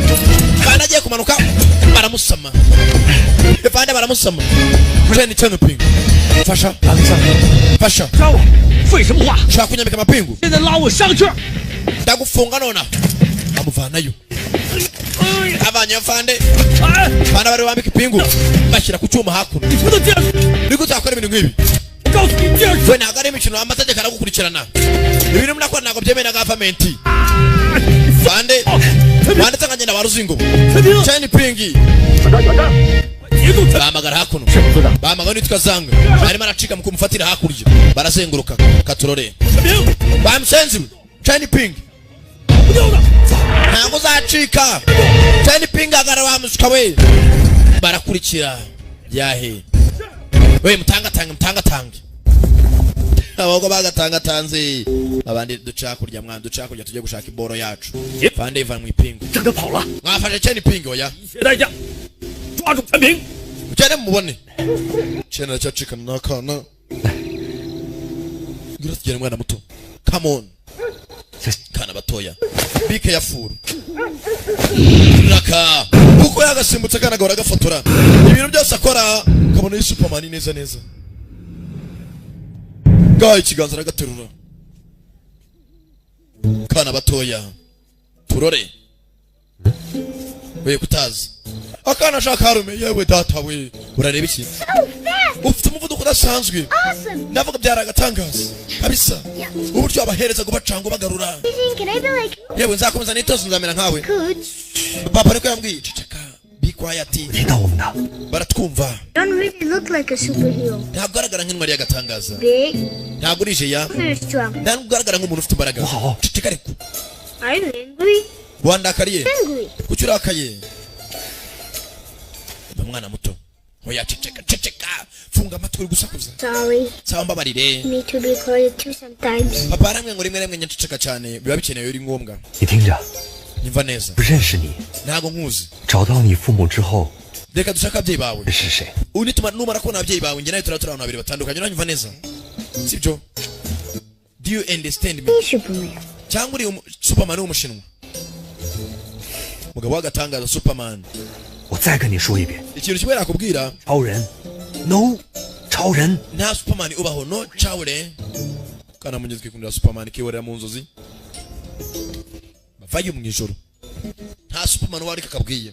Bande agiye kumanuka, baramusama. Bande baramusama. Mujeni cyane pingu, fasha, fasha. 让我，废什么话？ Ushaka kunyambika amapingu? 现在拉我上去！ Ndagufunga nonaha. Amuvanayo, avanyeyo fande. 哎， Bana bari bambika ipingu, bashyira ku cyuma hakuno. 你不能这样！ Niko utakora ibintu nk'ibi. 我告诉你，这样 We, ntabwo ari imikino, amategeko aragukurikirana. Ibintu munakora ntabwo byemewe na gavamenti. Fande wanditse nkagenda waruzingo. 陈平， Chani pingi. 节奏陈 Bahamagara hakuno, bahamagara nitwa zanga, arimo aracika mu kumufatira hakurya, barazenguruka. Katurore. 平， Bamusenzi we, chani pingi. 不掉的， Ntabwo uzacika, chani pingi, agara wamusuka we. Barakurikira yahe we, mutangatange, mutangatange abagabo bagatangatanze abandi. Duca hakurya mwana, duca hakurya tujye gushaka iboro yacu. Fande iva mu ipingu. 让他跑了， Mwafashe chani pingi? Oya. 一切代价，抓住陈平。 Mugende mumubone. Cheni aracyacikana n'akana. Ngira tugere mwana muto, come on, kana batoya bike ya furu raka kuko yagasimbutse akana gahora gafotora ibintu byose akora, kabona ari superman neza neza. Gaha ikiganza, aragaterura kana batoya. Turore we, kutazi akana ashaka harume. Yewe data we, urareba iki? Ufite umuvuduko. Kudasanzwe. Awesome. Ndavuga byari agatangaza kabisa, uburyo wabahereza kubacanga ubagarura. Amazing. Can I be like you? Yewe, nzakomeza nitozo, nzamera nkawe. Could. Papa ariko yambwiye ceceka, be quiet. 听到我们的。 Baratwumva. You don't really look like a superhero. Ntabwo ugaragara nk'intwari y'agatangaza. Big, Ntabwo uri jeya. very strong. Ntabwo ugaragara nk'umuntu ufite imbaraga. Ceceka ariko. Are you angry? Wandakariye? Angry. Kuki urakaye? Mba mwana muto, oya, ceceka, ceceka, funga amatwi, uri gusakuza. Sorry. Sawa, mbabarire. Need to be quiet too sometimes. Papa aramwe ngo rimwe rimwe nyaceceka cyane, biba bikenewe, biri ngombwa. 你听着， Nyumva neza. 不认识你， Ntabwo nkuzi. 找到你父母之后 Reka dushake ababyeyi bawe. 是谁？ Ubu nituma numara kubona ababyeyi bawe, njye nawe turaba turi abantu babiri batandukanye. Uranyumva neza, sibyo? Do you understand me? Superman. Cyangwa uri Superman w'umushinwa, mugabo w'agatangaza, Superman. 我再跟你说一遍， Ikintu kimwe nakubwira. 超人，no，超人。 Nta Superman ubaho, no chawure. Kana mugezi kwikundira Superman, kihorera mu nzozi bavayo mu ijoro. Nta Superman ubaho, ariko akabwiye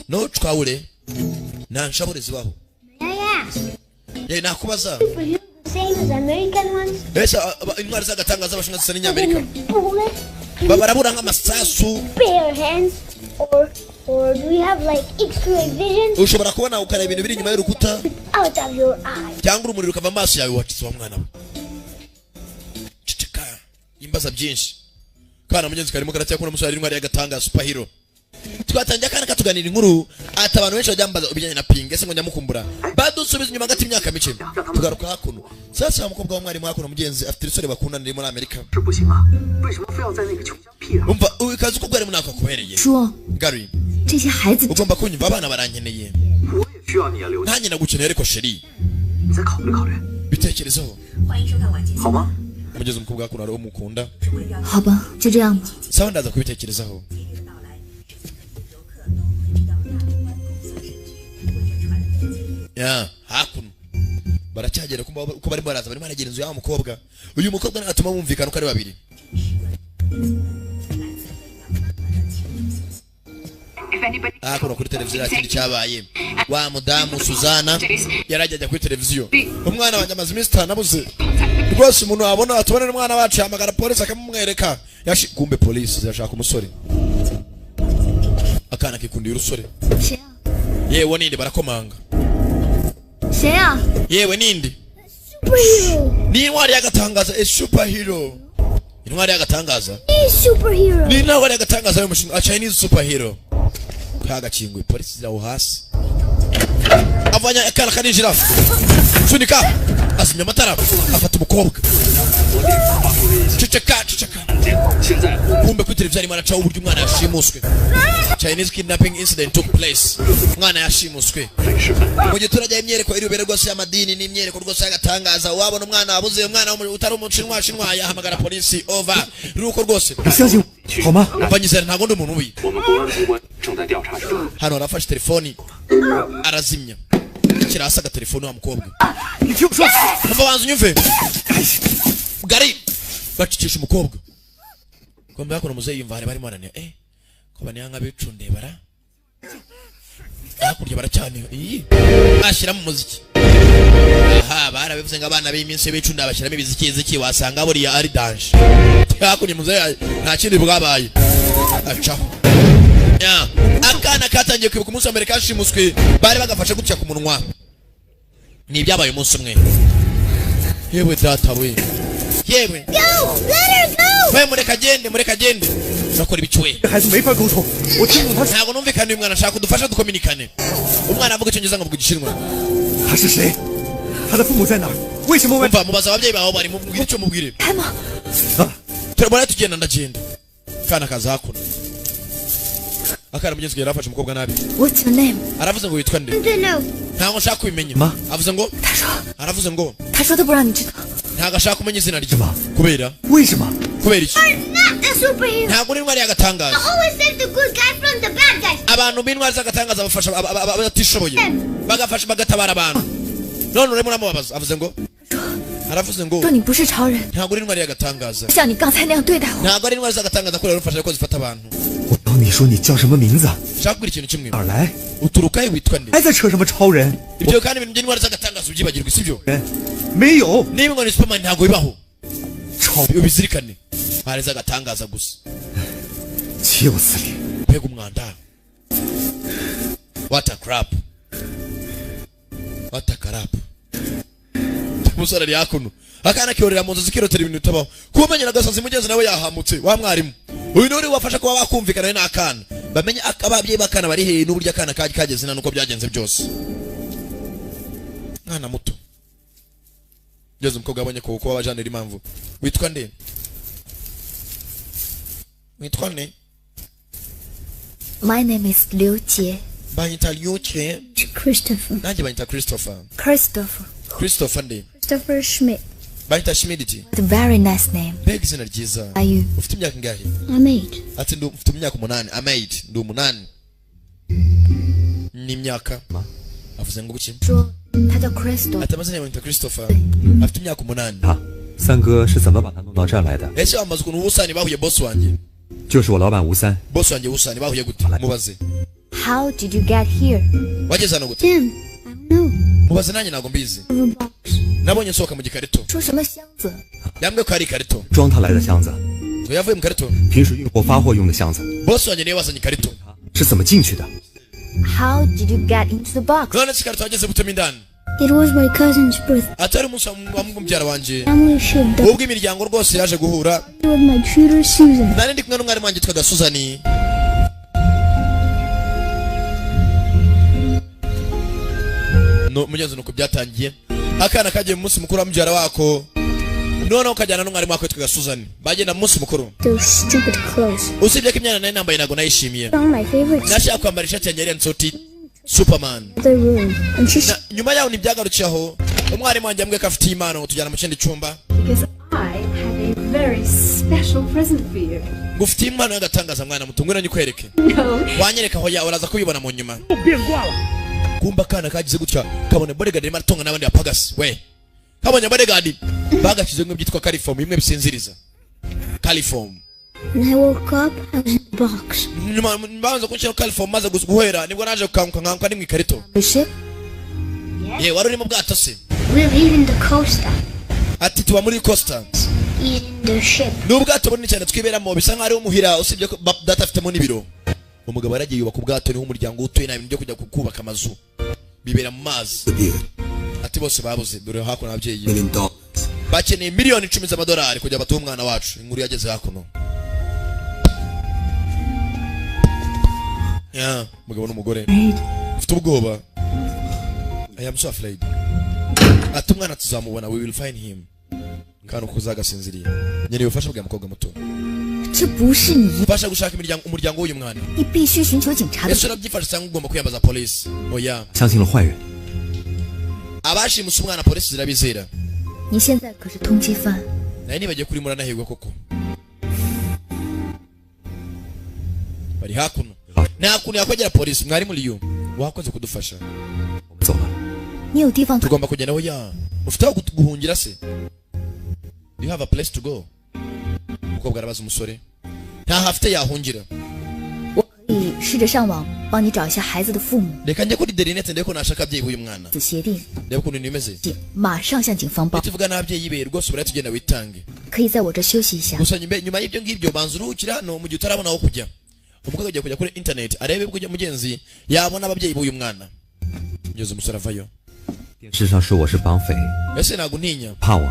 no chawure, nta nshabure zibaho. May I ask? Ye, nakubaza. Superhero the same as American ones? Ese intwari z'agatangaza z'abashinwa zisa n'inyamerika? Bullet, Barabura nk'amasasu? bare hands, or do you have like X-ray vision Ushobora kubona ukareba ibintu biri inyuma y'urukuta? out of your eyes? Cyangwa urumuri rukava amaso yawe? Wacitse wa mwana we, ceceka, imbaza byinshi. Kana mugenzi karimo karacyakunda umusore ari intwari y'agatanga, superhero. Twatangiye akana katuganira inkuru, ati abantu benshi bajya bambaza ibijyanye na Pinga, ese ngo nyamukumbura. Badusubiza inyuma hagati y'imyaka mike, tugaruka hakuno. Sasa wa mukobwa w'umwarimu hakuno, mugenzi afite umusore bakundana uri muri Amerika. 这不行啊，为什么非要在那个穷乡僻壤？ Umva, ukazi ko bwari munaka kubereye. 说 Gary, 这些孩子 ugomba kunyumva, abana barankeneye. 我也需要你啊，刘， Nanjye ndagukeneye ariko chéri. 你再考虑考虑， Bitekerezeho. 好吗？ Mugeze umukobwa hakuno hari uwo mukunda. 好吧，就这样吧。 Sawa, ndaza kubitekerezaho. Ya hakuno baracyagera ko barimo baraza, barimo baragera inzu y'wa mukobwa. Uyu mukobwa natuma bumvikana uko ari babiri. Hakuno kuri televiziyo nta kindi cyabaye. Wa mudamu Suzana yarajya ajya kuri televiziyo: "Umwana wanjye amaze iminsi 5 abuze rwose, umuntu wabona atubone n'umwana wacu yahamagara polisi akamumwereka." Yashi kumbe polisi zirashaka umusore, akana kikundiye urusore. 谁啊？ Yewe ninde? Barakomanga. 谁啊？ Yewe ninde? Superhero. Ni intwari y'agatangaza, a superhero, intwari y'agatangaza. He's superhero. Ni intwari y'agatangaza y'umushinwa, a Chinese superhero. Kagakinguye, polisi ziraho hasi, avanya akana karinjira, sunika, azimya amatara, afata umukobwa. Ceceka, ceceka. Kumbe kuri televiziyo arimo aracaho uburyo umwana yashimuswe. Chinese kidnapping incident took place, umwana yashimuswe mu giturage. Imyereko iri bubere rwose y'amadini n'imyereko rwose y'agatangaza. Wabona umwana wabuze, umwana utari umushinwa shinwa, yahamagara polisi, over ruko rwose. 你相信我好吗？ Umva, nyizera, ntabwo ndi umuntu mubi. 我们公安机关正在调查中。 Hano arafashe telefoni arazimya, shyira hasi agatelefoni. Wa mukobwa. 你听我说， Umva, banza unyumve gari. Bacikisha umukobwa kombe hakuno. Muzeyi yumva hari barimo baraniha, ko baniha nk'abicunde bara hakurya baracyaniha iyi ashyiramo umuziki. Aha barabivuze ngo abana b'iminsi b'icunda bashyiramo ibiziki iziki, wasanga buriya ari danger. Hakurya muzeyi nta kindi bwabaye, acaho. Ya, akana katangiye kwibuka umunsi wa mbere kashimuswe, bari bagafashe gutya ku munwa. Ni ibyabaye umunsi umwe. Yewe data we, yewe! Go! Let her go! We, mureka agende, mureka agende. Urakora ibiki we? 这孩子没法沟通，我听不懂他 Ntabwo numvikana uyu mwana, ashaka kudufasha dukominikane. Umwana avuga icyongereza, nkavuga igishinwa. 他是谁，他的父母在哪儿？为什么我 Umva, mubaza ababyeyi bawe bari, mubwire icyo mubwire. 开吗？ Turabona tugenda, ndagenda. Kana kaza hakuno, akana mugenzi we yarafashe umukobwa nabi. What's your name？ Aravuze ngo witwa nde? To know. Ntabwo nshaka kubimenya. Ma? Avuze ngo 他说 aravuze ngo 他说他不让你知道。 ntabwo ashaka kumenya izina rye. Kubera 为什么？ Kubera iki? You're not a superhero. Ntabwo uri intwari y'agatangaza. Always save the good guy from the bad guys. Abantu b'intwari z'agatangaza bafasha abatishoboye, bagafasha, bagatabara abantu. None urimo uramubabaza. Avuze ngo aravuze ngo 说你不是超人， ntabwo uri intwari y'agatangaza. 像你刚才那样对待我。 Ntabwo ari intwari z'agatangaza kubera urufasha ko zifata abantu. 我教你说你叫什么名字？ Nshaka kubwira ikintu kimwe. 哪儿来？ Uturuka he, witwa nde? 还在扯什么超人？ Ibyo kandi ibintu by'indwara z'agatangaza ubyibagirwe, sibyo? 人没有 Niba ngo ni Superman, ntabwo bibaho. 超， Ubizirikane, hari z'agatangaza gusa. 岂有此理！ Mbega umwanda! What a crap, what a crap! Umusore ari hakuno, akana kiyorera mu nzu zikirotera ibintu bitabaho. Kuba umenyera agasazi mugenzi nawe yahamutse wa mwarimu uyu niwe uri wafasha kuba bakumvikana we n'akana, bamenye ababyeyi b'akana bari hehe n'uburyo akana kageze na nuko byagenze byose. Mwana muto ngeze, umukobwa abonye ko kuba bajanira impamvu. Witwa nde? Witwa nde? My name is Liu Jie. Banyita Lyuke. Christopher. Nanjye banyita Christopher. Christopher. Christopher nde? Christopher Schmidt. Banyita Schmidt. What a very nice name. Mbega izina ryiza! Are you? Ufite imyaka ingahe? I'm 8. Ati mfite imyaka 8. I'm 8, ndi 8 n'imyaka. Avuze ngo guki? 说他叫 Christopher。 Ati amazina yawe banyita Christopher, afite imyaka 8. 他三哥是怎么把他弄到这儿来的？ Ese wamaze ukuntu ubusani bahuye, boss wanjye? 就是我老板吴三， Boss wanjye ubusani bahuye gute? Mubaze. How did you get here? Wageze hano gute? Tim. I don't know. Mubaze, nanjye ntabwo mbizi. Of a box. Nabonye nsohoka mu gikarito. 说什么箱子？ Yambwiye ko hari ikarito. 装他来的箱子， Ngo yavuye mu karito. 平时运货发货用的箱子， Boss wanjye niwe wazanye ikarito. 是怎么进去的？ How did you get into the box? None se ikarito wageze gutema indani? It was my cousin's birthday. Atari umunsi wa mubyara wanjye. Family should die Ubwo imiryango rwose yaje guhura, with my tutor Susan. Nari ndi kumwe n'umwarimu wanjye witwaga Suzani. No mugenzi, nuko byatangiye. Akana kagiye mu munsi mukuru wa mubyara wako, noneho kajyana n'umwarimu wako witwaga Suzani, bagenda mu munsi mukuru. Those stupid clothes. Usibye ko imyenda nari nambaye ntabwo nayishimiye. Found my favorite Nashaka kwambara ishati yanjye yari yanditseho uti Superman. other room, and she Na, nyuma yaho ntibyagarukiye aho. Umwarimu wanjye yambwiye ko afitiye impano, tujyana mu kindi cyumba. Because I have a very special present for you. Ngo ufitiye impano y'agatangaza, mwana muto, ngwino nyikwereke. No. Wanyereka aho ya uraza kubibona mu nyuma. Kumba akana kagize gutya kabone bodyguard arimo aratonga n'abandi bapagasi. We kabonye bodyguard bagashyize bimwe byitwa chloroform, bimwe bisinziriza, chloroform. When I woke up, I was in the box. Nyuma banza kunshyiraho chloroform, maze guhera nibwo naje gukanguka, nkanguka ni mu ikarito. The ship? Ye, wari uri mu bwato se? We're leaving the coaster. Ati tuba muri coaster. In the ship. Ni ubwato bunini cyane twiberamo, bisa nkaho ari umuhira, usibye ko data afitemo n'ibiro. Umugabo yaragiye yubaka ubwato, niho umuryango utuye. Nta bintu byo kujya kubaka amazu, bibera mu mazi. Ati bose babuze. Dore hakuno ababyeyi bakeneye miliyoni 10 z'amadolari kugira batuhe umwana wacu. Inkuru yageze hakuno ya umugabo n'umugore ufite ubwoba. I am so afraid. Ati umwana tuzamubona, we will find him. Kandi uko uzagasinziriye nkeneye ubufasha bwa mukobwa muto. 这不是你， Ubasha gushaka umuryango w'uyu mwana. 你必须寻求警察的 Ese urabyifashe cyangwa ugomba kwiyambaza polisi? Oya. 相信了坏人， Abashimuse umwana polisi zirabizera. 你现在可是通缉犯， Nawe nibagiye kuri muranahirwa koko. Bari hakuno, nta kuntu yakwegera polisi. Mwarimu Liyu, wakoze kudufasha. 我们走了。 你有地方 Tugomba kugenda. Oya, ufite aho guhungira se? Do you have a place to go? Umukobwa arabaza umusore, ntaho afite yahungira. 我可以试着上网帮你找一下孩子的父母。 Reka njye kuri interineti ndebe ko nashaka ababyeyi b'uyu mwana. 子协定， Ndebe ukuntu bimeze. 警马上向警方报， Nituvuga n'ababyeyi be rwose urahita ugenda witange. 可以在我这休息一下。 Gusa nyuma y'ibyo ngibyo banza uruhukira hano mu gihe utarabona aho kujya. Umukobwa agiye kujya kuri internet arebe ko mugenzi yabona ababyeyi b'uyu mwana. Ngeze umusore avayo. 电视上说我是绑匪， Ese ntabwo ntinya 怕我？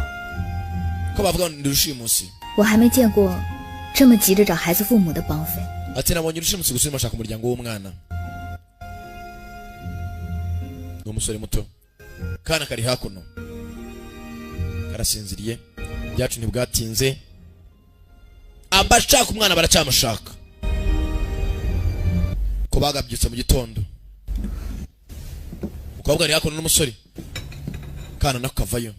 ko bavuga ngo ndi rushimusi? 我还没见过这么急着找孩子父母的绑匪。 Ati nabonye urushimusi gusa urimo ashaka umuryango w'umwana. Ni umusore muto, kana kari hakuno karasinziriye. Byacu ntibwatinze, abashaka umwana baracyamushaka ko bagabyutse mu gitondo. Umukobwa ari hakuno n'umusore, kana nako kavayo.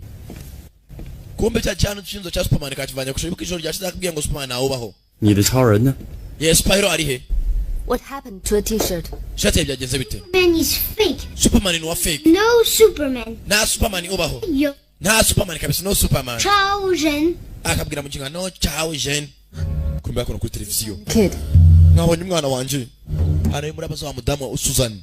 Kumbe cya cyane cy'inzu cya Superman kakivanye ku ishuri. Ijoro ryashize akabwiye ngo Superman ntawubaho. 你的超人呢？ Yes, superhero ari he? What happened to a T-shirt? Ishati ye byagenze bite? Man is fake. Superman ni uwa fake. No Superman. Nta Superman ubaho. 有 Nta Superman kabisa, no Superman. 超人。 Akabwira mu kinga no ciao jeune. Kumbe hakuno kuri televiziyo Kid. Mwabonye umwana wanjye? Hano murabaza wa mudamu Suzanne.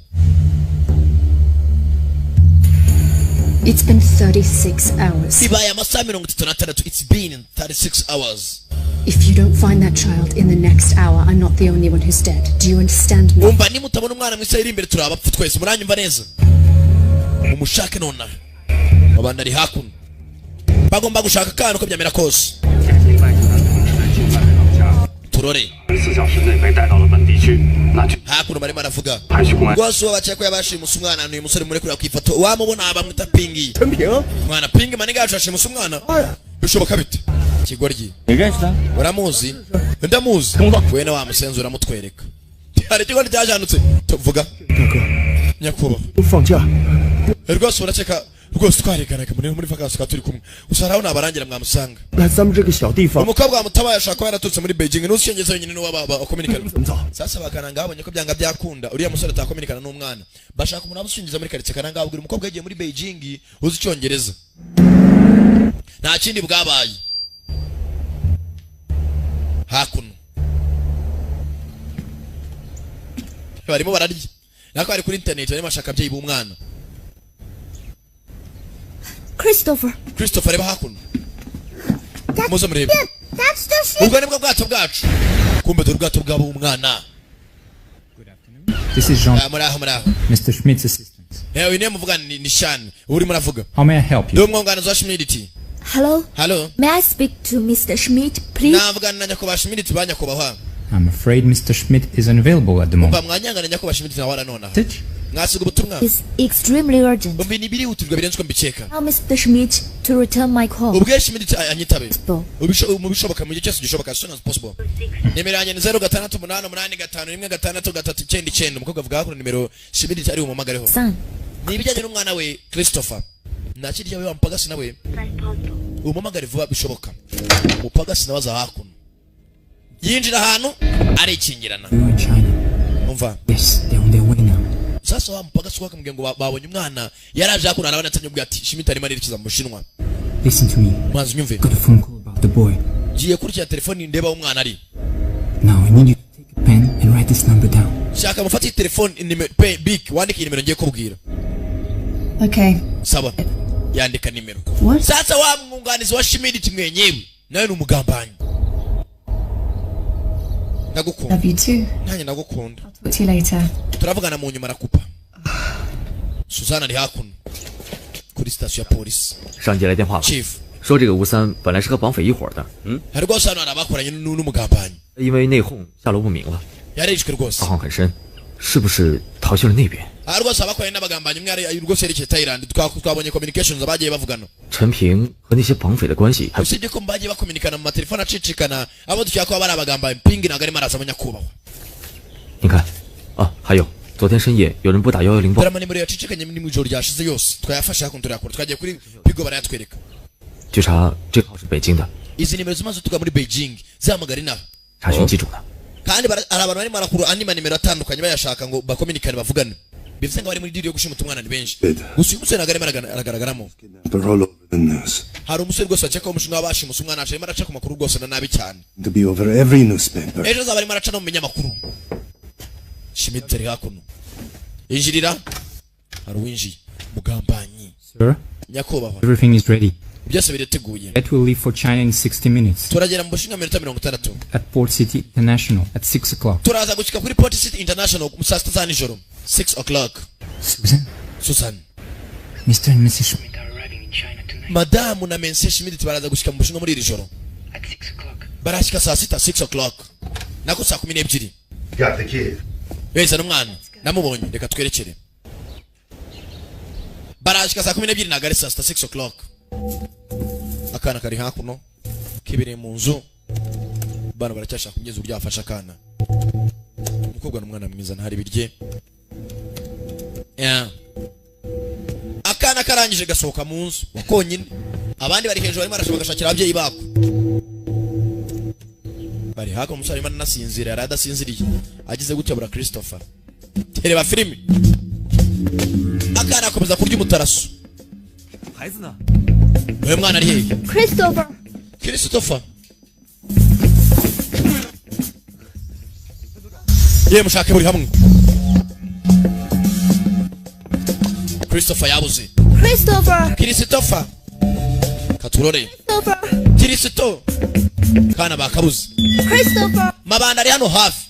It's been 36 hours. Bibaye amasaha 36. It's been 36 hours. If you don't find that child in the next hour, I'm not the only one who's dead. Do you understand me? Umva, nimutabona umwana mu isaha iri imbere, turi abapfu twese. Muranyumva neza? Mumushake nonaha. Abandi ari hakuno, bagomba gushaka akana uko byamera kose. 另外，警察同志们尽快回到家。 Turore. 24小时内被带到了本地区，那就 Hakuno barimo aravuga 还需公安 rwose uwo bakeka ko yabashimuse umwana ni uyu musore muri kureba ku ifoto. Wamubona, bamwita Pingi. Mwana Pingi maniga yacu yashimuse umwana, bishoboka bite kigoryi? 你认识他？ Uramuzi? Ndamuzi. We na wa musenzi uramutwereka. Hari ikigo cyajanutse tuvuga nyakubahwa. 放假， Rwose urakeka rwose twariganaga muri vacances, tukaba turi kumwe gusa. Haraho nabarangira mwamusanga. 来咱们这个小地方 Umukobwa wamutabaye ashobora kuba yaraturutse muri Beijing, n'uzi wenyine n'uwo bakominikana. 怎么走？ Sasa bakananga babonye ko byanga byakunda uriya musore atakominikana n'umwana, bashaka umuntu waba muri karitsiye. Kananga abwira umukobwa yagiye muri Beijing uzi icyongereza. Nta kindi bwabaye. Hakuno barimo bararya nako bari kuri internet, barimo bashaka ababyeyi b'umwana. Christopher. Christopher, reba hakuno, muze murebe. That's the ship. Ubwo nibwo bwato bwacu. Kumbe dore ubwato bwabo umwana. This is Jean, Ah, muraho, muraho. Mr. Schmidt's assistant. Uyu niwe muvugana, ni Shani urimo uravuga. How may I help Ndi you? umwunganizi wa Schmidt. Hello? Halo. May I speak to Mr. Schmidt, please? Navugana na nyakubahwa Schmidt, ba nyakubahwa? I'm afraid Mr. Schmidt is unavailable at the Umva, moment. mwanyangana, nyakubahwa Schmidt nawe aranonaha. Message? Mwasiga ubutumwa? It's extremely urgent. Umva, ni birihutirwa birenze uko mbikeka. Tell Mr. Schmidt to return my call. Ubwe Schmidt anyitabe. Possible. Mu bishoboka, mu gihe cyose gishoboka, as soon as possible. Nimero yanjye ni 0688516399. Umukobwa avuga hakuno nimero Schmidt ari bumuhamagareho. Son. Ni ibijyanye n'umwana we Christopher. Nta kindi cyawe, wamupagasi nawe umuhamagare vuba bishoboka. Umupagasi nawe aza hakuno, yinjira ahantu arikingirana. We are in China. Umva. Yes, they're on their way now. Sasa wa mupagasi wakamubwira ngo babonye umwana, yaraje hakuno, arabona atanye ubwo ati Schmidt arimo arerekeza mu Bushinwa. Listen to me. Mwanzi unyumve. Got a phone call about the boy. Ngiye kurikira telefoni ndeba aho umwana ari. Now I need you to take a pen and write this number down. Shaka mufate iyi telefoni nimero pe big, wandike iyi nimero ngiye kubwira. Okay. Sawa, yandika nimero. What? Sasa wa mwunganizi wa Schmidt mwenyewe nawe ni umugambanyi. Ndagukunda. Love you too. Nanjye ndagukunda. Talk to you later. Turavugana mu nyuma. Arakupa. Suzana ari hakuno kuri sitasiyo ya polisi. 上级来电话了， Chief. 说这个吴三本来是和绑匪一伙的，嗯， Hari rwose hano hari abakoranye n'umugambanyi. 因为内讧下落不明了， Yarishwe rwose. 道行很深，是不是逃去了那边？ Aha rwose abakoranye n'abagambanyi, umwe ari rwose yerekeye Thailand. Twabonye communications bagiye bavugana. 陈平和那些绑匪的关系还 Usibye ko bagiye bakominikana mu matelefone acicikana, abo dukeka ko bari abagambanyi. Pingi ntabwo arimo araza, nyakubahwa. 你看，啊，还有昨天深夜有人拨打110报 Dore amanimero yacicikanye ni mu ijoro ryashize yose twayafashe hakuno, turayakora, twagiye kuri bigo barayatwereka. 据查这个号是北京的， Izi nimero zimaze tuga muri Beijing zihamagara inaha. 查询机主呢。 Kandi hari abantu barimo barakura andi manimero atandukanye bayashaka ngo bakominikane, bavugane. Bivuze ngo bari muri deal yo gushimuta umwana ni benshi, gusa uyu musore ntabwo arimo aragaragaramo. They're all over the news. Hari umusore rwose bakeka ko umushinga w'abashimuse umwana, arimo araca ku makuru rwose na nabi cyane. To be over every newspaper. Ejo azaba arimo araca no mu binyamakuru. Schmidt ari hakuno, injirira. Hari uwinjiye, mugambanyi. Sir, Nyakubahwa. everything is ready. Byose birateguye. Jet will leave for China in 60 minutes Turagera mu Bushinwa minota 60. at Port City International at 6 o'clock. Turaza gushyika kuri Port City International mu saa 6 za nijoro, 6 o'clock. Susan, Susan. Mr. and Mrs. Schmidt Madamu na Monsieur Schmidt baraza gushyika mu Bushinwa muri iri joro, barashyika saa 6, 6 o'clock, nako saa 12. Got the kid. Beza n'umwana namubonye, reka twerekere. Barashyika saa 12, ntabwo ari saa 6, 6 o'clock. Akana kari hakuno kibereye mu nzu, bana baracyashaka kugeza uburyo yafasha akana. Umukobwa n'umwana mwiza, ntari birye. Yeah. Akana karangije gasohoka mu nzu konyine, abandi bari hejuru barimo barashaka bagashakira ababyeyi bako bari hakuno. Umusore arimo aranasinzira, yari adasinziriye, agize gutya bura Christopher. Reba filimi, akana akomeza kurya umutaraso. 孩子呢？ Uyu mwana ari hehe? king king king king king king Ye, mushake buri hamwe, Christopher yabuze. Christopher! Christopher, katurore. Christopher! Kirisito kana bakabuze. Christopher! Mabanda ari hano hafi.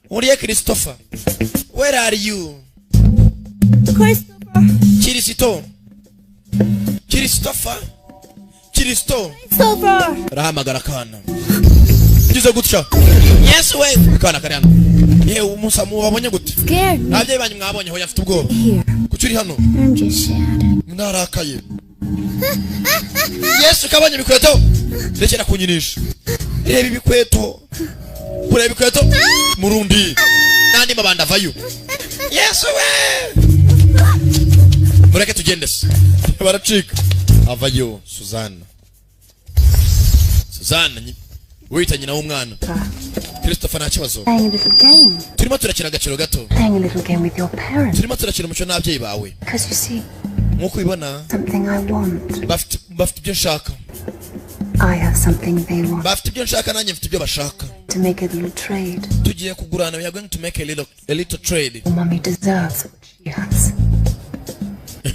Uriye Christopher? Where are you? Christopher! Kirisito, Christopher, Kirisito. Christopher! Arahamagara akana ngize gutya. Yesu we, akana kari hano. Yewe umusa, mubabonye gute? Scared me. Ababyeyi banyu mwabonye? Hoya, afite ubwoba. Here. Kuki uri hano? I'm just sad. Narakaye. Yesu, kabonye ibikweto. Rekera kunyinisha. Reba ibikweto, kureba ibikweto. Murundi n'andi mabanda avayo. Yesu we, mureke tugende se. Baracika, avayo. Suzana, Suzana wita nyina w'umwana Christopher. Nta kibazo. Playing a little game. Turimo turakina agakino gato. Playing a little game with your parents. Turimo turakina umuco n'ababyeyi bawe. Because you see, Nk'uko ubibona, something I want. bafite ibyo nshaka. I have something they want. Bafite ibyo nshaka, nanjye mfite ibyo bashaka. To make a little trade. Tugiye kugurana. We are going to make a little trade. Your mummy deserves what she has.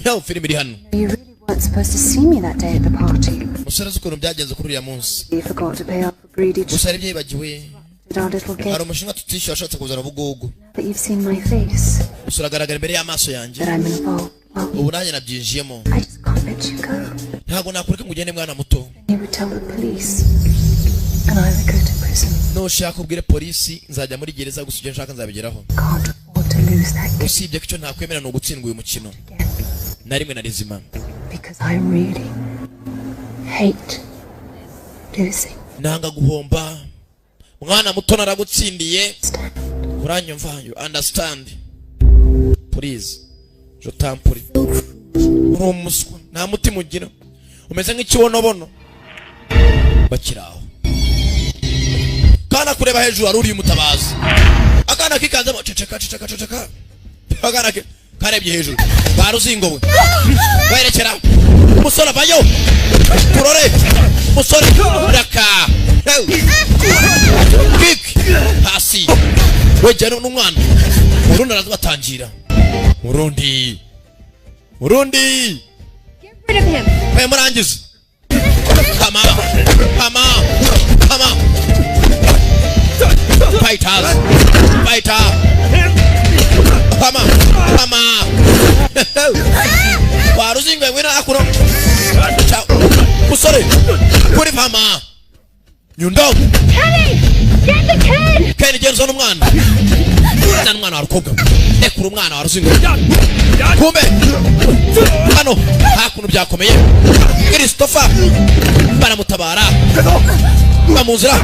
Yo, filime iri hano. You really weren't supposed to see me that day at the party. Musore, uzi ukuntu byagenze kuri uriya munsi? You forgot to pay off a greedy Gusa hari ibyo yibagiwe. did our little game. Hari umushinga tutishyuye, washatse kuzana ubugugu. That you've seen my face. Gusa uragaragara imbere y'amaso yanjye. That I'm involved. Well, Ubu nanjye nabyinjiyemo. I just can't let you go. Ntabwo nakureka ngo ugende, mwana muto. You would tell the police. And I would go to prison. Nushaka ubwire polisi, nzajya muri gereza. Gusa ibyo nshaka nzabigeraho. Can't afford to lose that game Usibye ko icyo ntakwemera ni ugutsindwa uyu mukino na rimwe na rizima. Because I really hate losing. Nanga guhomba, mwana muto. Naragutsindiye, uranyumva? You understand? Please, je t'en prie. Uri umuswa, nta mutima ugira, umeze nk'ikibonobono. Bakiri aho, kana kureba hejuru, hari uriye umutabazi. Akana kikanzemo. Ceceka, ceceka, ceceka. Akana ke karebye hejuru, baruzingowe werekera. Umusore avayo. Turore umusore raka kick hasi, wegera n'umwana. Urundi araza, batangira urundi, urundi. Rid of him! We, murangize. Kama, kama, kama. Fighters, fighter. Kama, kama. Waruzingwe, ngwino hakuno. Musore kuri pama nyundo. Kenny! Get the kid! Kenny, genda uzane umwana. Zana umwana wa rukobwa. Rekura umwana wa ruzingo. Kumbe hano hakuno byakomeye. Christopher baramutabara, bamuzira.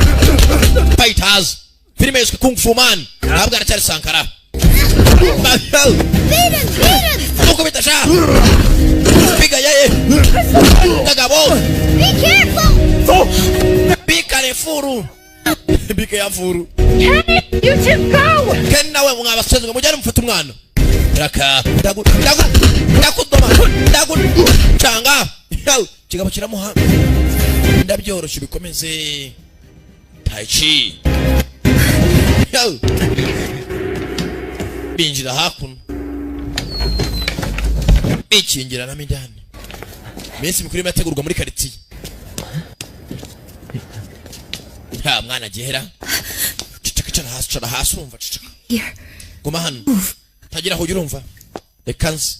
Fighters, filime yiswe Kung Fu Man. Ntabwo aracyari Sankara. Beat him! Beat him! Mukubita sha, piga yeye kagabo. Be careful! Be careful, be careful. Kenny! You two go! Ken nawe, mwabasezwe, mujyane mufate umwana. Raka, ndagu ndagu ndakudoma, ndagucanga. Kigabo kiramuha. Ndabyoroshye, bikomeze. Tai chi. Yo. Binjira hakuno, bikingiranamo indani. Iminsi mikuru irimo irategurwa muri karitsiye. Nta mwana agihera. Ceceka, cara hasi, cara hasi, urumva? Ceceka. Here. Guma hano, tagira aho ujya, urumva? Reka nze.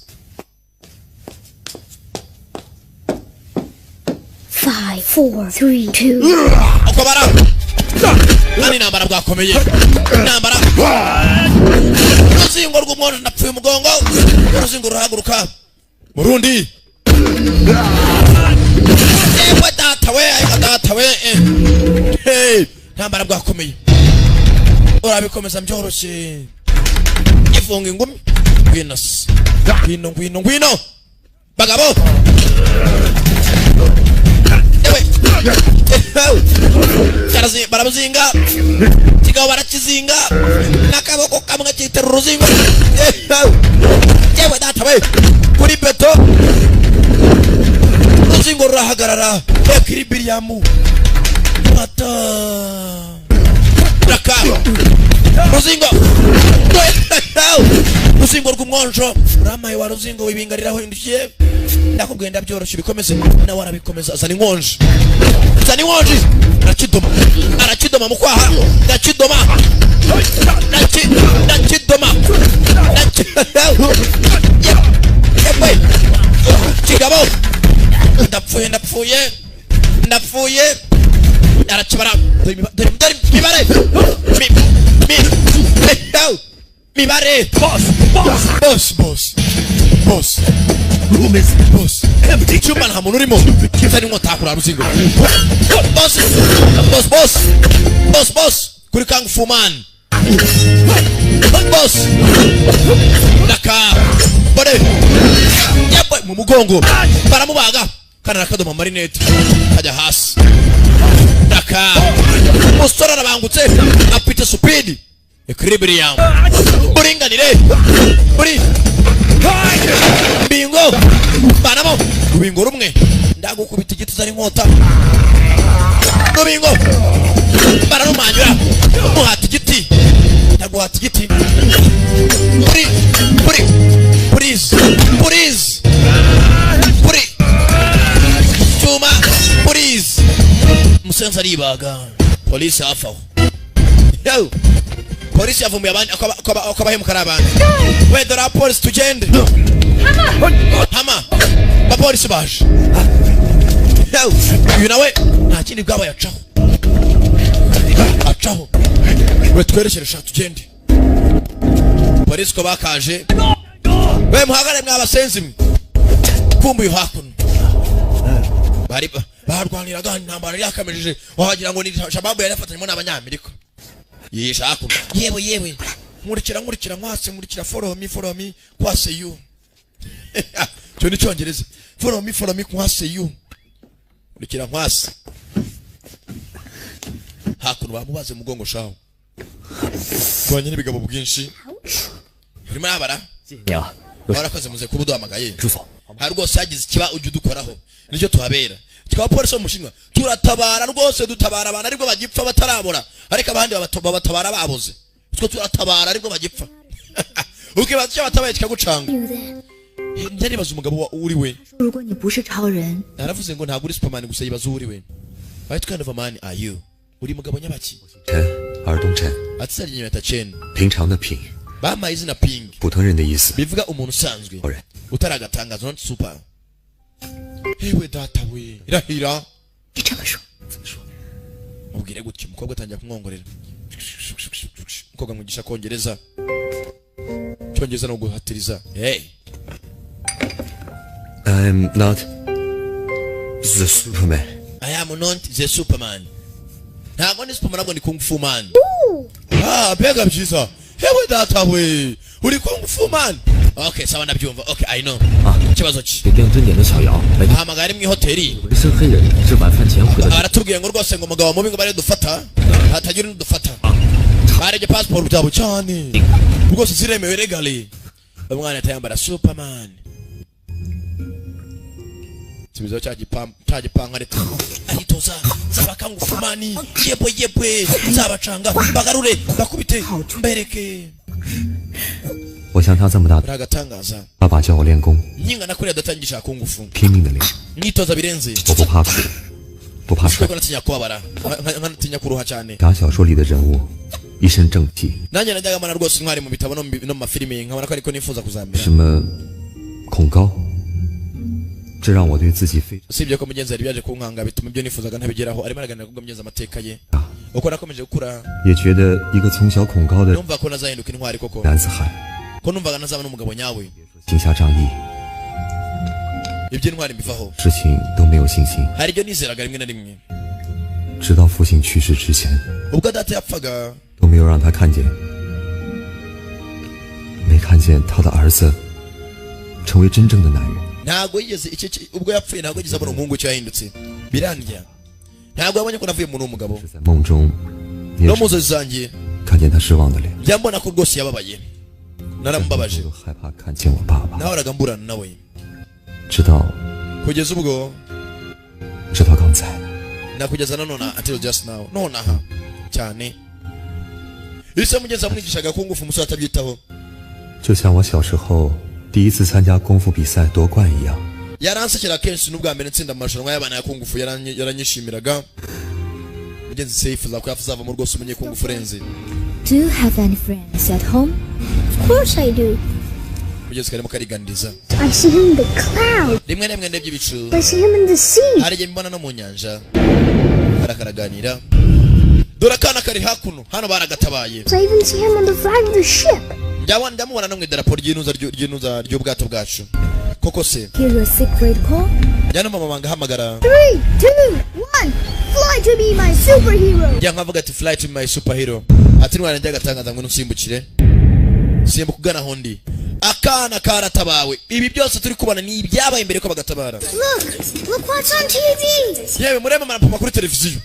5, 4, 3, 2. Uko bara hano, intambara bwakomeye, intambara. Uruzingo rw'umwojo, ndapfuye umugongo. Uruzingo rurahaguruka. Murundi, ewe data we, ewe data we, eh. Hey, intambara bwakomeye. Urabikomeza byoroshye, ifunga ingumi. Ngwino se, ngwino, ngwino, ngwino bagabo. Ewe. Baramuzinga kigabo, barakizinga n'akaboko kamwe, kitera uruzingo. Yewe data we, kuri beto uruzingo rurahagarara. Equilibrium mata raka. Ruzingo, ruzingo rw'umwonjo uramaye wa ruzingo wibingariraho indukiye. Ndakubwiye ndabyoroshye bikomeze, nawe arabikomeza. Azana inkonji, azana inkonji, arakidoma, arakidoma mu kwaha, ndakidoma, ndakidoma, yepwe kigabo, ndapfuye, ndapfuye, ndapfuye. Arakibara, dore mibare, mibare. Boss, boss, boss, boss. Room is boss empty. Icyumba nta muntu urimo. Zana inkota kuri ruzingo. Boss, boss, boss, boss, boss. Kuri Kung Fu Man. Boss. Naka. Bore. Yepwe mu mugongo. Baramubaga. Kana nakadoma marinette. Kajya hasi. Naka. Umusore arabangutse. Apita speed. Equilibrium. Buringanire. Buri. Bingo. Banamo. Rubingo rumwe. Ndagukubita igiti zari inkota. Rubingo. Bararumanyura. Muhata igiti. Ndaguhata igiti. Buri. Buri. Please. Please. Buri. Cyuma. Please. Musenzi aribaga. Polisi hafi aho. Yo. Polisi yavumbuye abandi ko abahemuka ari abandi. We dore abapolisi tugende. Hama. Abapolisi baje. Uyu nawe nta kindi bwaba yacaho. Acaho. We twerekere sha tugende. Polisi ko bakaje. We muhagare mwabasenzi mwe. Kumbuye hakuno. Bari barwaniraga intambara yakamejeje wagira ngo ni Shababu yari afatanyemo n'abanyamerika. Yisha hakuno. Yewe yewe. Nkurikira nkurikira nkwase nkurikira follow me follow me kwase you. Cyo ni cyongereza. Follow me follow me kwase you. Nkurikira nkwase. Hakuno bamubaze mugongo shaho. Twanye n'ibigabo bwinshi. Urimo arabara? Warakoze muze kubuduhamagaye. Ha rwose hagize ikiba ujye udukoraho. Nicyo tuhabera. Tukaba polisi mu Mushinwa turatabara rwose, dutabara abantu ariko bagipfa batarabora, ariko abandi babatabara baboze. Twe turatabara ariko bagipfa. Ukibaza icyo batabaye kikagucanga. Ndaribaza umugabo uri we. Naravuze ngo ntabwo uri Superman gusa, yibaza uri we. What kind of a man are you? Uri mugabo nyabaki? Ati nyata Chen. Bama izina Ping. Bivuga umuntu usanzwe. Utaragatangaza, not super. Hewe data we. Irahira. Mubwire gutyo umukobwa atangira kumwongorera. Umukobwa mwigisha kongereza. Cyongereza no guhatiriza. Hey. I'm not the Superman. I am not the Superman. Ntabwo ni Superman, ntabwo ni Kung Fu Man. Ah, mbega byiza. Hewe data we. Uri Kung Fu Man. Okay, sawa ndabyumva. Okay, I know. Ikibazo ki? Ahamagara mu hoteli. Aratubwiye ngo rwose ngo umugabo mubi ngo bare dufata, hatagira n'udufata. Barebye passport byabo cyane. Rwose ziremewe legally. Umwana atayambara Superman. Tubizo cya gipanga leta. Ahitoza zaba Kung Fu Man. Yepwe yepwe zabacanga bagarure bakubite mbereke. 我像他这么大，爸爸教我练功，拼命的练，我不怕苦，不怕摔。打小说里的人物，一身正气。什么恐高，这让我对自己非常。也觉得一个从小恐高的男子汉。行侠仗义，事情都没有信心。直到父亲去世之前，都没有让他看见，没看见他的儿子成为真正的男人。在梦中，看见他失望的脸。 Naramubabaje. 害怕看见我爸爸。 Nahoraga mburana nawe. 直到 kugeza ubwo 直到刚才 nakugeza na none, until just now, nonaha cyane. Ise mugenzi amwigishaga kung fu, umusore atabyitaho. 就像我小时候第一次参加功夫比赛夺冠一样。 Yaransekera kenshi n'ubwa mbere nsinda mu marushanwa y'abana ya kung fu, yaranyishimiraga. Mugenzi se yifuza ko yazavamo rwose umunye kung fu urenze. Do you have any friends at home? Of course I do. Mugenzi karimo kariganiriza. I see him in the cloud. Rimwe na rimwe ndebye ibicu. I see him in the sea. Hari igihe mbona no mu nyanja. Arakaraganira. Dore akana kari hakuno hano, baragatabaye. I even see him on the flag of the ship. Njyabona, ndamubona no mu idarapo ry'inuza ry'ubwato bwacu koko se. Hear your secret call? Njya no mama banga ahamagara. Three, two, one. Fly to be my superhero. Njya nkavuga ati: "Fly to my superhero." Ati: "Ntwara njya agatangaza ngo nsimbukire, simbuka ugana aho ndi." Akana karatabawe. Ibi byose turi kubona ni ibyabaye mbere ko bagatabara. Look, look what's on TV. Yewe, murebe amapapa kuri televiziyo.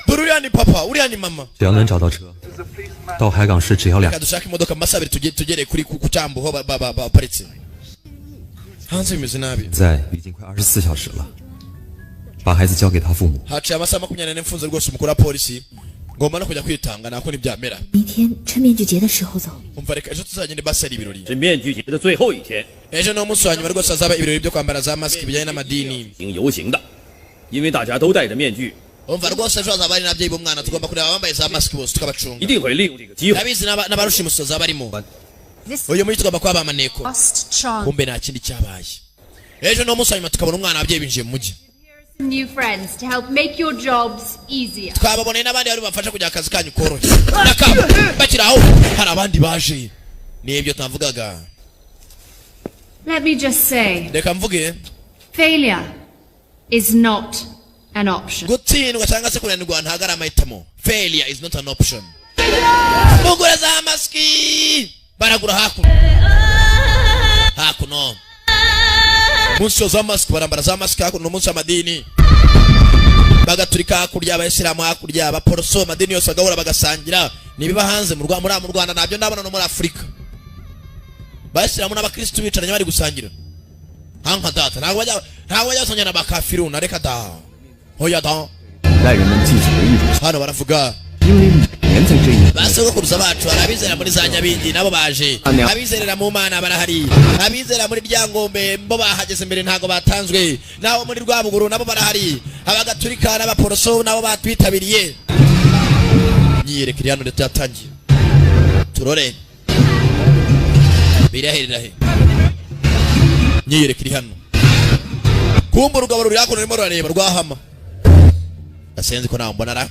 Dore uriya ni papa, uriya ni mama. 只要能找到车，到海港市只要两 Reka dushake imodoka mu masaha 2 tugere kuri ku cyambu aho baparitse. Hanze bimeze nabi. 在已经快24小时了，把孩子交给他父母。 Haciye amasaha 24 mfunze rwose umukuru wa polisi. Ngomba no kujya kwitanga nako ntibyamera. 明天趁面具节的时候走。 Umva, reka ejo tuzagende basi ari ibirori. 是面具节的最后一天， Ejo ni umunsi wa nyuma rwose, hazaba ibirori byo kwambara za masike bijyanye n'amadini. 行游行的，因为大家都戴着面具， Umva rwose, ejo hazaba hari n'ababyeyi b'umwana. Tugomba kureba abambaye za masike bose tukabacunga. 一定会利用这个机会。 Ndabizi n'abarushimusi bazaba barimo. Uyu mujyi tugomba kuba abamaneko. Last chance. Kumbe nta kindi cyabaye. Ejo ni umunsi wa nyuma tukabona umwana, ababyeyi binjiye mu mujyi. Some new friends to help make your jobs easier. Twababoneye n'abandi bari bafasha kugira akazi kanyu koroshye. Nakabo bakiri aho, hari abandi baje, nibyo tavugaga. Let me just say, Reka mvuge, failure is not an option. Gutsindwa cyangwa se kunanirwa ntabwo ari amahitamo. Failure is not an option. Mugura za masiki, baragura hakuno hakuno. Umunsi wa za masiki, barambara za masiki hakuno. Ni umunsi w'amadini, bagaturika hakurya, abayisilamu hakurya, abaporoso, amadini yose agahura bagasangira. Nibiba hanze mu Rwa- muri mu Rwanda ntabyo ndabona, no muri Afurika abayisilamu n'abakirisitu bicaranye bari gusangira. Hanka data, ntabwo bajya basangira na bakafiruna. Reka da, hoya da. 代人们记起了一种， Hano baravuga 因为每年在这一 ba sogokuruza bacu. Hari abizera muri za nyabingi, nabo baje. Abizerera mu Mana barahari. Abizera muri Ryangombe bo bahageze mbere, ntabwo batanzwe. Nabo muri Rwabuguru nabo barahari. Abagaturika n'abaporoso nabo batwitabiriye. Myiyereko iri hano ndetse yatangiye. Turore biraherera he. Myiyereko iri hano. Kumva urugabo ruri hakuno rurimo rurareba rwahama. Asenzi ko nawe mbona ra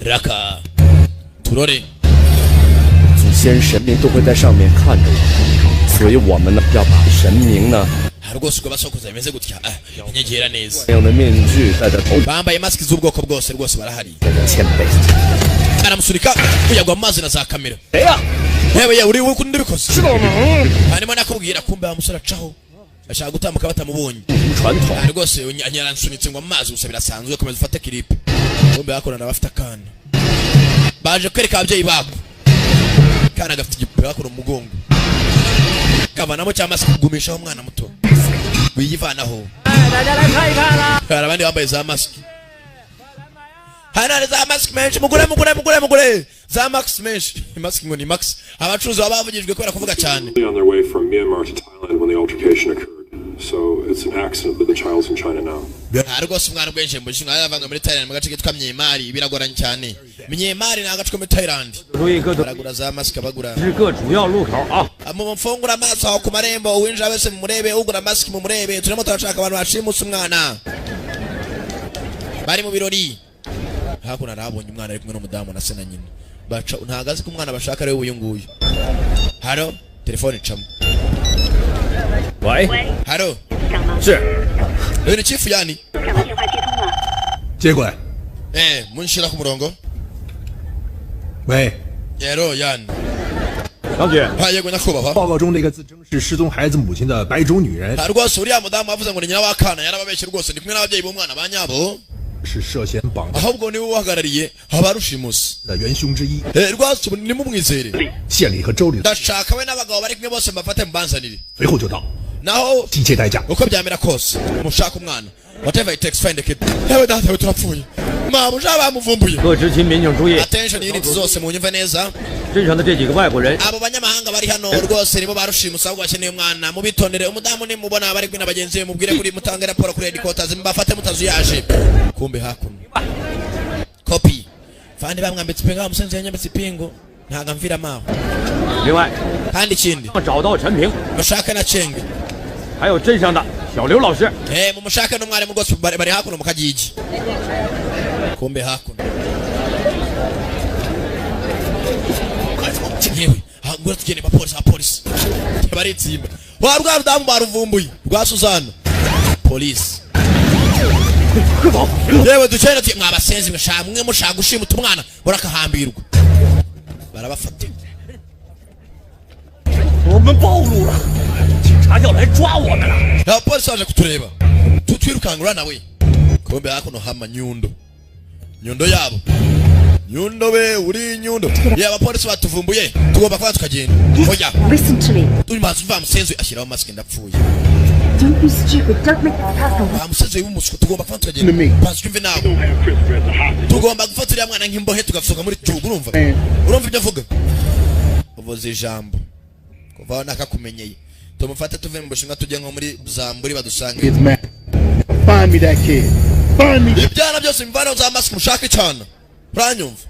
raka turore. 祖先神明都会在上面看着我们，所以我们呢要把神明呢 Aha rwose ubwo basokoza bimeze gutya, ah, inyegera neza. 这样的面具戴在头 Bambaye masiki z'ubwoko bwose rwose barahari. 这个谦卑。 Aramusunika uyagwa mu mazi na za kamera. Yewe yewe, uri wowe ndabikoze hanyuma nakubwira. Kumbe wa musore acaho ashaka gutambuka batamubonye. Ah, rwose yaransunitse ngo mu mazi gusa birasanzwe, komeza ufate kiripe. Kumbe bakorana bafite akana, baje kwereka ababyeyi bako. Kana gafite igipupe bakora mu mugongo, kavanamo cya masiki kugumishaho umwana muto wiyivanaho. 大家来看一看啦！ Hari abandi bambaye za masiki hano, hari za masiki menshi. Mugure, mugure, mugure, mugure za max menshi. Masiki ngo ni max. Abacuruzi baba bavugijwe kubera kuvuga cyane. On their way from Myanmar to Thailand when the altercation occurred. So it's an accident that the child's in China now. Aha rwose umwana ubwenje mu Bushinwa yaravanywe muri Thailand mu gace kitwa Myanmar. Biragoranye cyane. Myanmar ni agace ko muri Thailand. Baragura za masiki, bagura. 是各主要路口啊。 Mu mfungura amaso aho ku marembo, uwinjira wese mumurebe, ugura masiki mumurebe. Turimo turashaka abantu bashimuse umwana bari mu birori. Hakuno arahabonye umwana ari kumwe n'umudamu na se na nyina. Baca ntabwo azi ko umwana bashaka ari we uyu nguyu. Haro telefone icamo. 喂， Haro. 是， Uyu ni chief yani. 接过来。 Eh, munshira ku murongo. 喂， Yero yani. 张局， Ha, yego nyakubahwa. 报告中那个自称是失踪孩子母亲的白种女人 Ha, rwose uriya mudamu wavuze ngo ni nyina w'akana yarababeshye. Rwose ndi kumwe n'ababyeyi b'umwana ba nyabo. 是涉嫌绑架 Ahubwo niwe uhagarariye abarushimusi 的元凶之一。 Eh, rwose ubu nimumwizere. 县里和州里 Ndashaka we n'abagabo bari kumwe bose mbafate mubanzanire. 随后就到， Naho 一切代价。 uko byamera kose mushaka umwana. Whatever it takes, find the kid. Yewe data we, turapfuye, mabuja bamuvumbuye. 各执勤民警注意， Attention unit zose, munyumve neza. 镇上的这几个外国人 Abo banyamahanga bari hano rwose nibo barushimusa, ahubwo bakeneye umwana. Mubitondere. Umudamu nimubona bari kumwe na bagenzi be, mubwire kuri mutange raporo kuri headquarters, mubafate mutazuyaje. Kumbe hakuno copy fandi bamwambitse ipingu. Musenzi yanyambitse ipingu, ntago amvira maho. 另外， Kandi ikindi, 找到陈平， mushake na Chenge， 还有镇上的小刘老师。 Eh, mumushake n'umwarimu rwose, bari hakuno mu kagigi. Kumbe hakuno, yewe, ngura tugende. Abapolisi, abapolisi baritsimba wa rwa rudamu baruvumbuye rwa Suzana. Polisi, yewe, ducene tuye. Mwabasenzi mwe, mushaka gushimuta umwana, murakahambirwa. Barabafata. 我们暴露了，警察要来抓我们了。 Abapolisi baje kutureba, tutwirukangura nawe. Kumbe hakuno hama nyundo, nyundo yabo, nyundo we uri nyundo ye. Abapolisi batuvumbuye, tugomba kuba tukagenda. Oya. Listen to me. Turi mazi uva musenzi ashyiraho mask, ndapfuye. Don't be stupid. Don't make this personal. Ba musenzi w'umuswa, tugomba kuba tukagenda. Bazi twumve nawe, tugomba gufata uriya mwana nk'imbohe, tugasohoka muri gihugu. Urumva, urumva ibyo avuga? Uvuze ijambo kuva aho nakakumenyeye. Tumufate tuve mu Bushinwa, tujye nko muri Zamburi badusange. Kids, man. Find me that kid. Find me. Ibyana byose mvanaho za mask, mushake cyane. Uranyumva?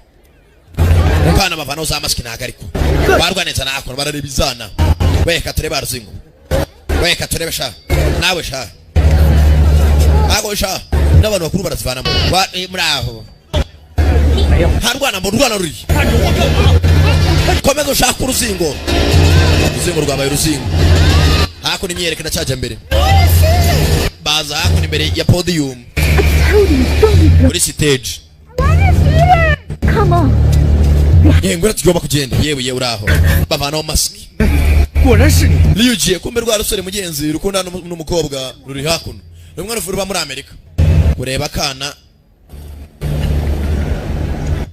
Mukana bavanaho za mask, ntago ariko barwaneza nakono barareba izana. Weka turebe aruzingo, weka turebe sha nawe sha ako sha n'abantu bakuru barazivanamo. Muri aho nta rwana mu rwana ruri. Komeza ushake uruzingo. Uruzingo rwabaye uruzingo. Hakuno imyiyerekano cyajya mbere, baza hakuno imbere ya podium, muri stage. Come on. Yewe, ngwino, tugomba kugenda. Yewe, yewe, uraho. Bavanaho mask. 果然是你！ Liyugiye. Kumbe rwa rusore mugenzi rukunda n'umukobwa ruri hakuno, rumwe ruva muri Amerika kureba akana.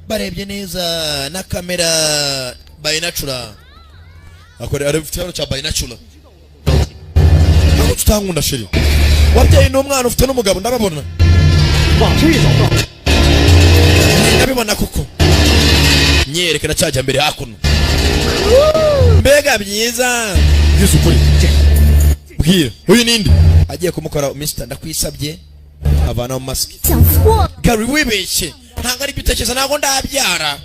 Barebye neza na kamera binocular, akore ari ufite hano cya binocular. Ntabwo tutankunda chérie, wabyaye n'umwana, ufite n'umugabo, ndababona. 往这走。 Ndabibona kuko nyerekana cyajya mbere hakuno. Mbega byiza! Bwiza ukuri, bwira uyu ninde agiye kumukora. Mister, ndakwisabye, avanaho mask. 讲错了。 Gary, wibeshye, ntabwo ari ibyo utekereza, ntabwo ndabyara.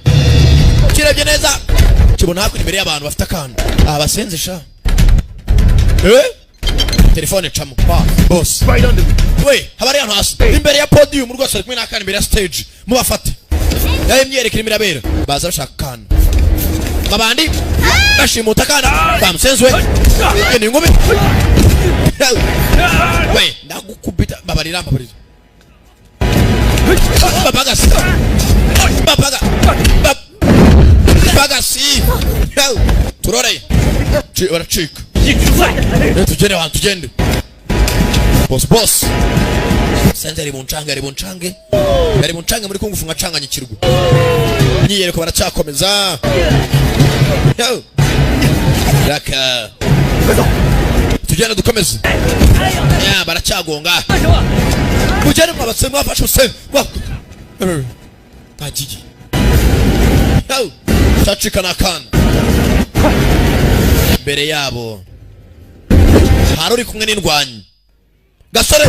Kirebye neza kibona hakuno imbere y'abantu bafite akana. Abasenze sha. Eh, telefone icamo. Boss we, haba ari hano hasi imbere ya podium rwose, ari kumwe n'akana imbere ya stage. Mubafate. Yayo imyiyerekano irimo irabera, baza bashaka akana. Babandi bashimuta akana bamusenze we. Ni inkumi we, ndagukubita. Babarira, mbabarira. Babagasi, babaga, bagasi turore. Baracika. Tugende wantu, tugende. Boss, boss senze ari buncange, ari buncange, ari buncange muri kungufu nkacanganyikirwa. Myiyereko baracyakomeza. Yo. Raka tugende dukomeze. Ya baracyagonga, mugende mwabase, mwafashe use bagiye. Yo. Cacika n'akana imbere yabo, hari uri kumwe n'indwanyi gasore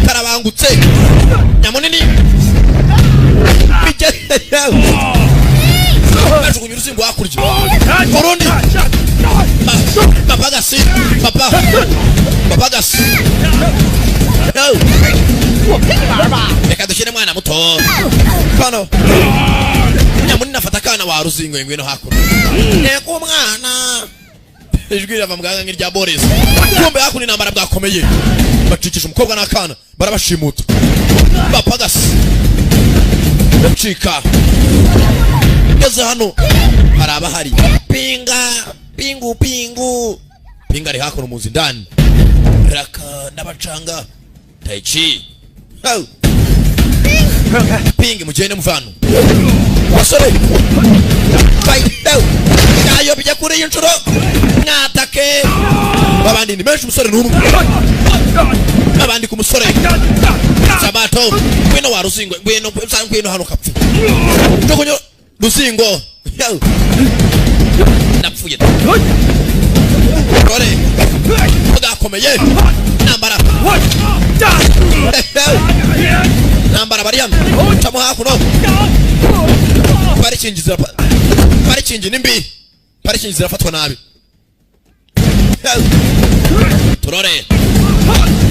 karabangutse nyamunini. Bajugunya uruzingo hakurya urundi. Papagasi, papa, papagasi. Reka dushyire mwana muto kano nyamunini, afata akana wa ruzingo. Ngwino hakuno. Nteko umwana, ijwi rirava mu gahanga nk'irya Boris. Kumbe hakuno intambara bwakomeye, bacikisha umukobwa n'akana, barabashimuta. Bapagasi bacika. Ngeze hano hari abahari. Pinga pingu pingu pinga ari hakuno mu nzu indani. Raka n'abacanga taichi. Hau. Pingi, mugende muvano basore. Fight. Ayobye kuri iyi nshuro mwatake. Abandi ni benshi, umusore ni umwe. Abandi ku musore Sabato. Ngwino wa ruzingo, ngwino, ngwino hano kapfe. Njugunyo ruzingo. Ndapfuye. Dore bwakomeye intambara, intambara. Bari hano, camo hakuno. Parikingi zirapa, parikingi ni mbi, parikingi zirafatwa nabi. Turore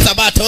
Sabato.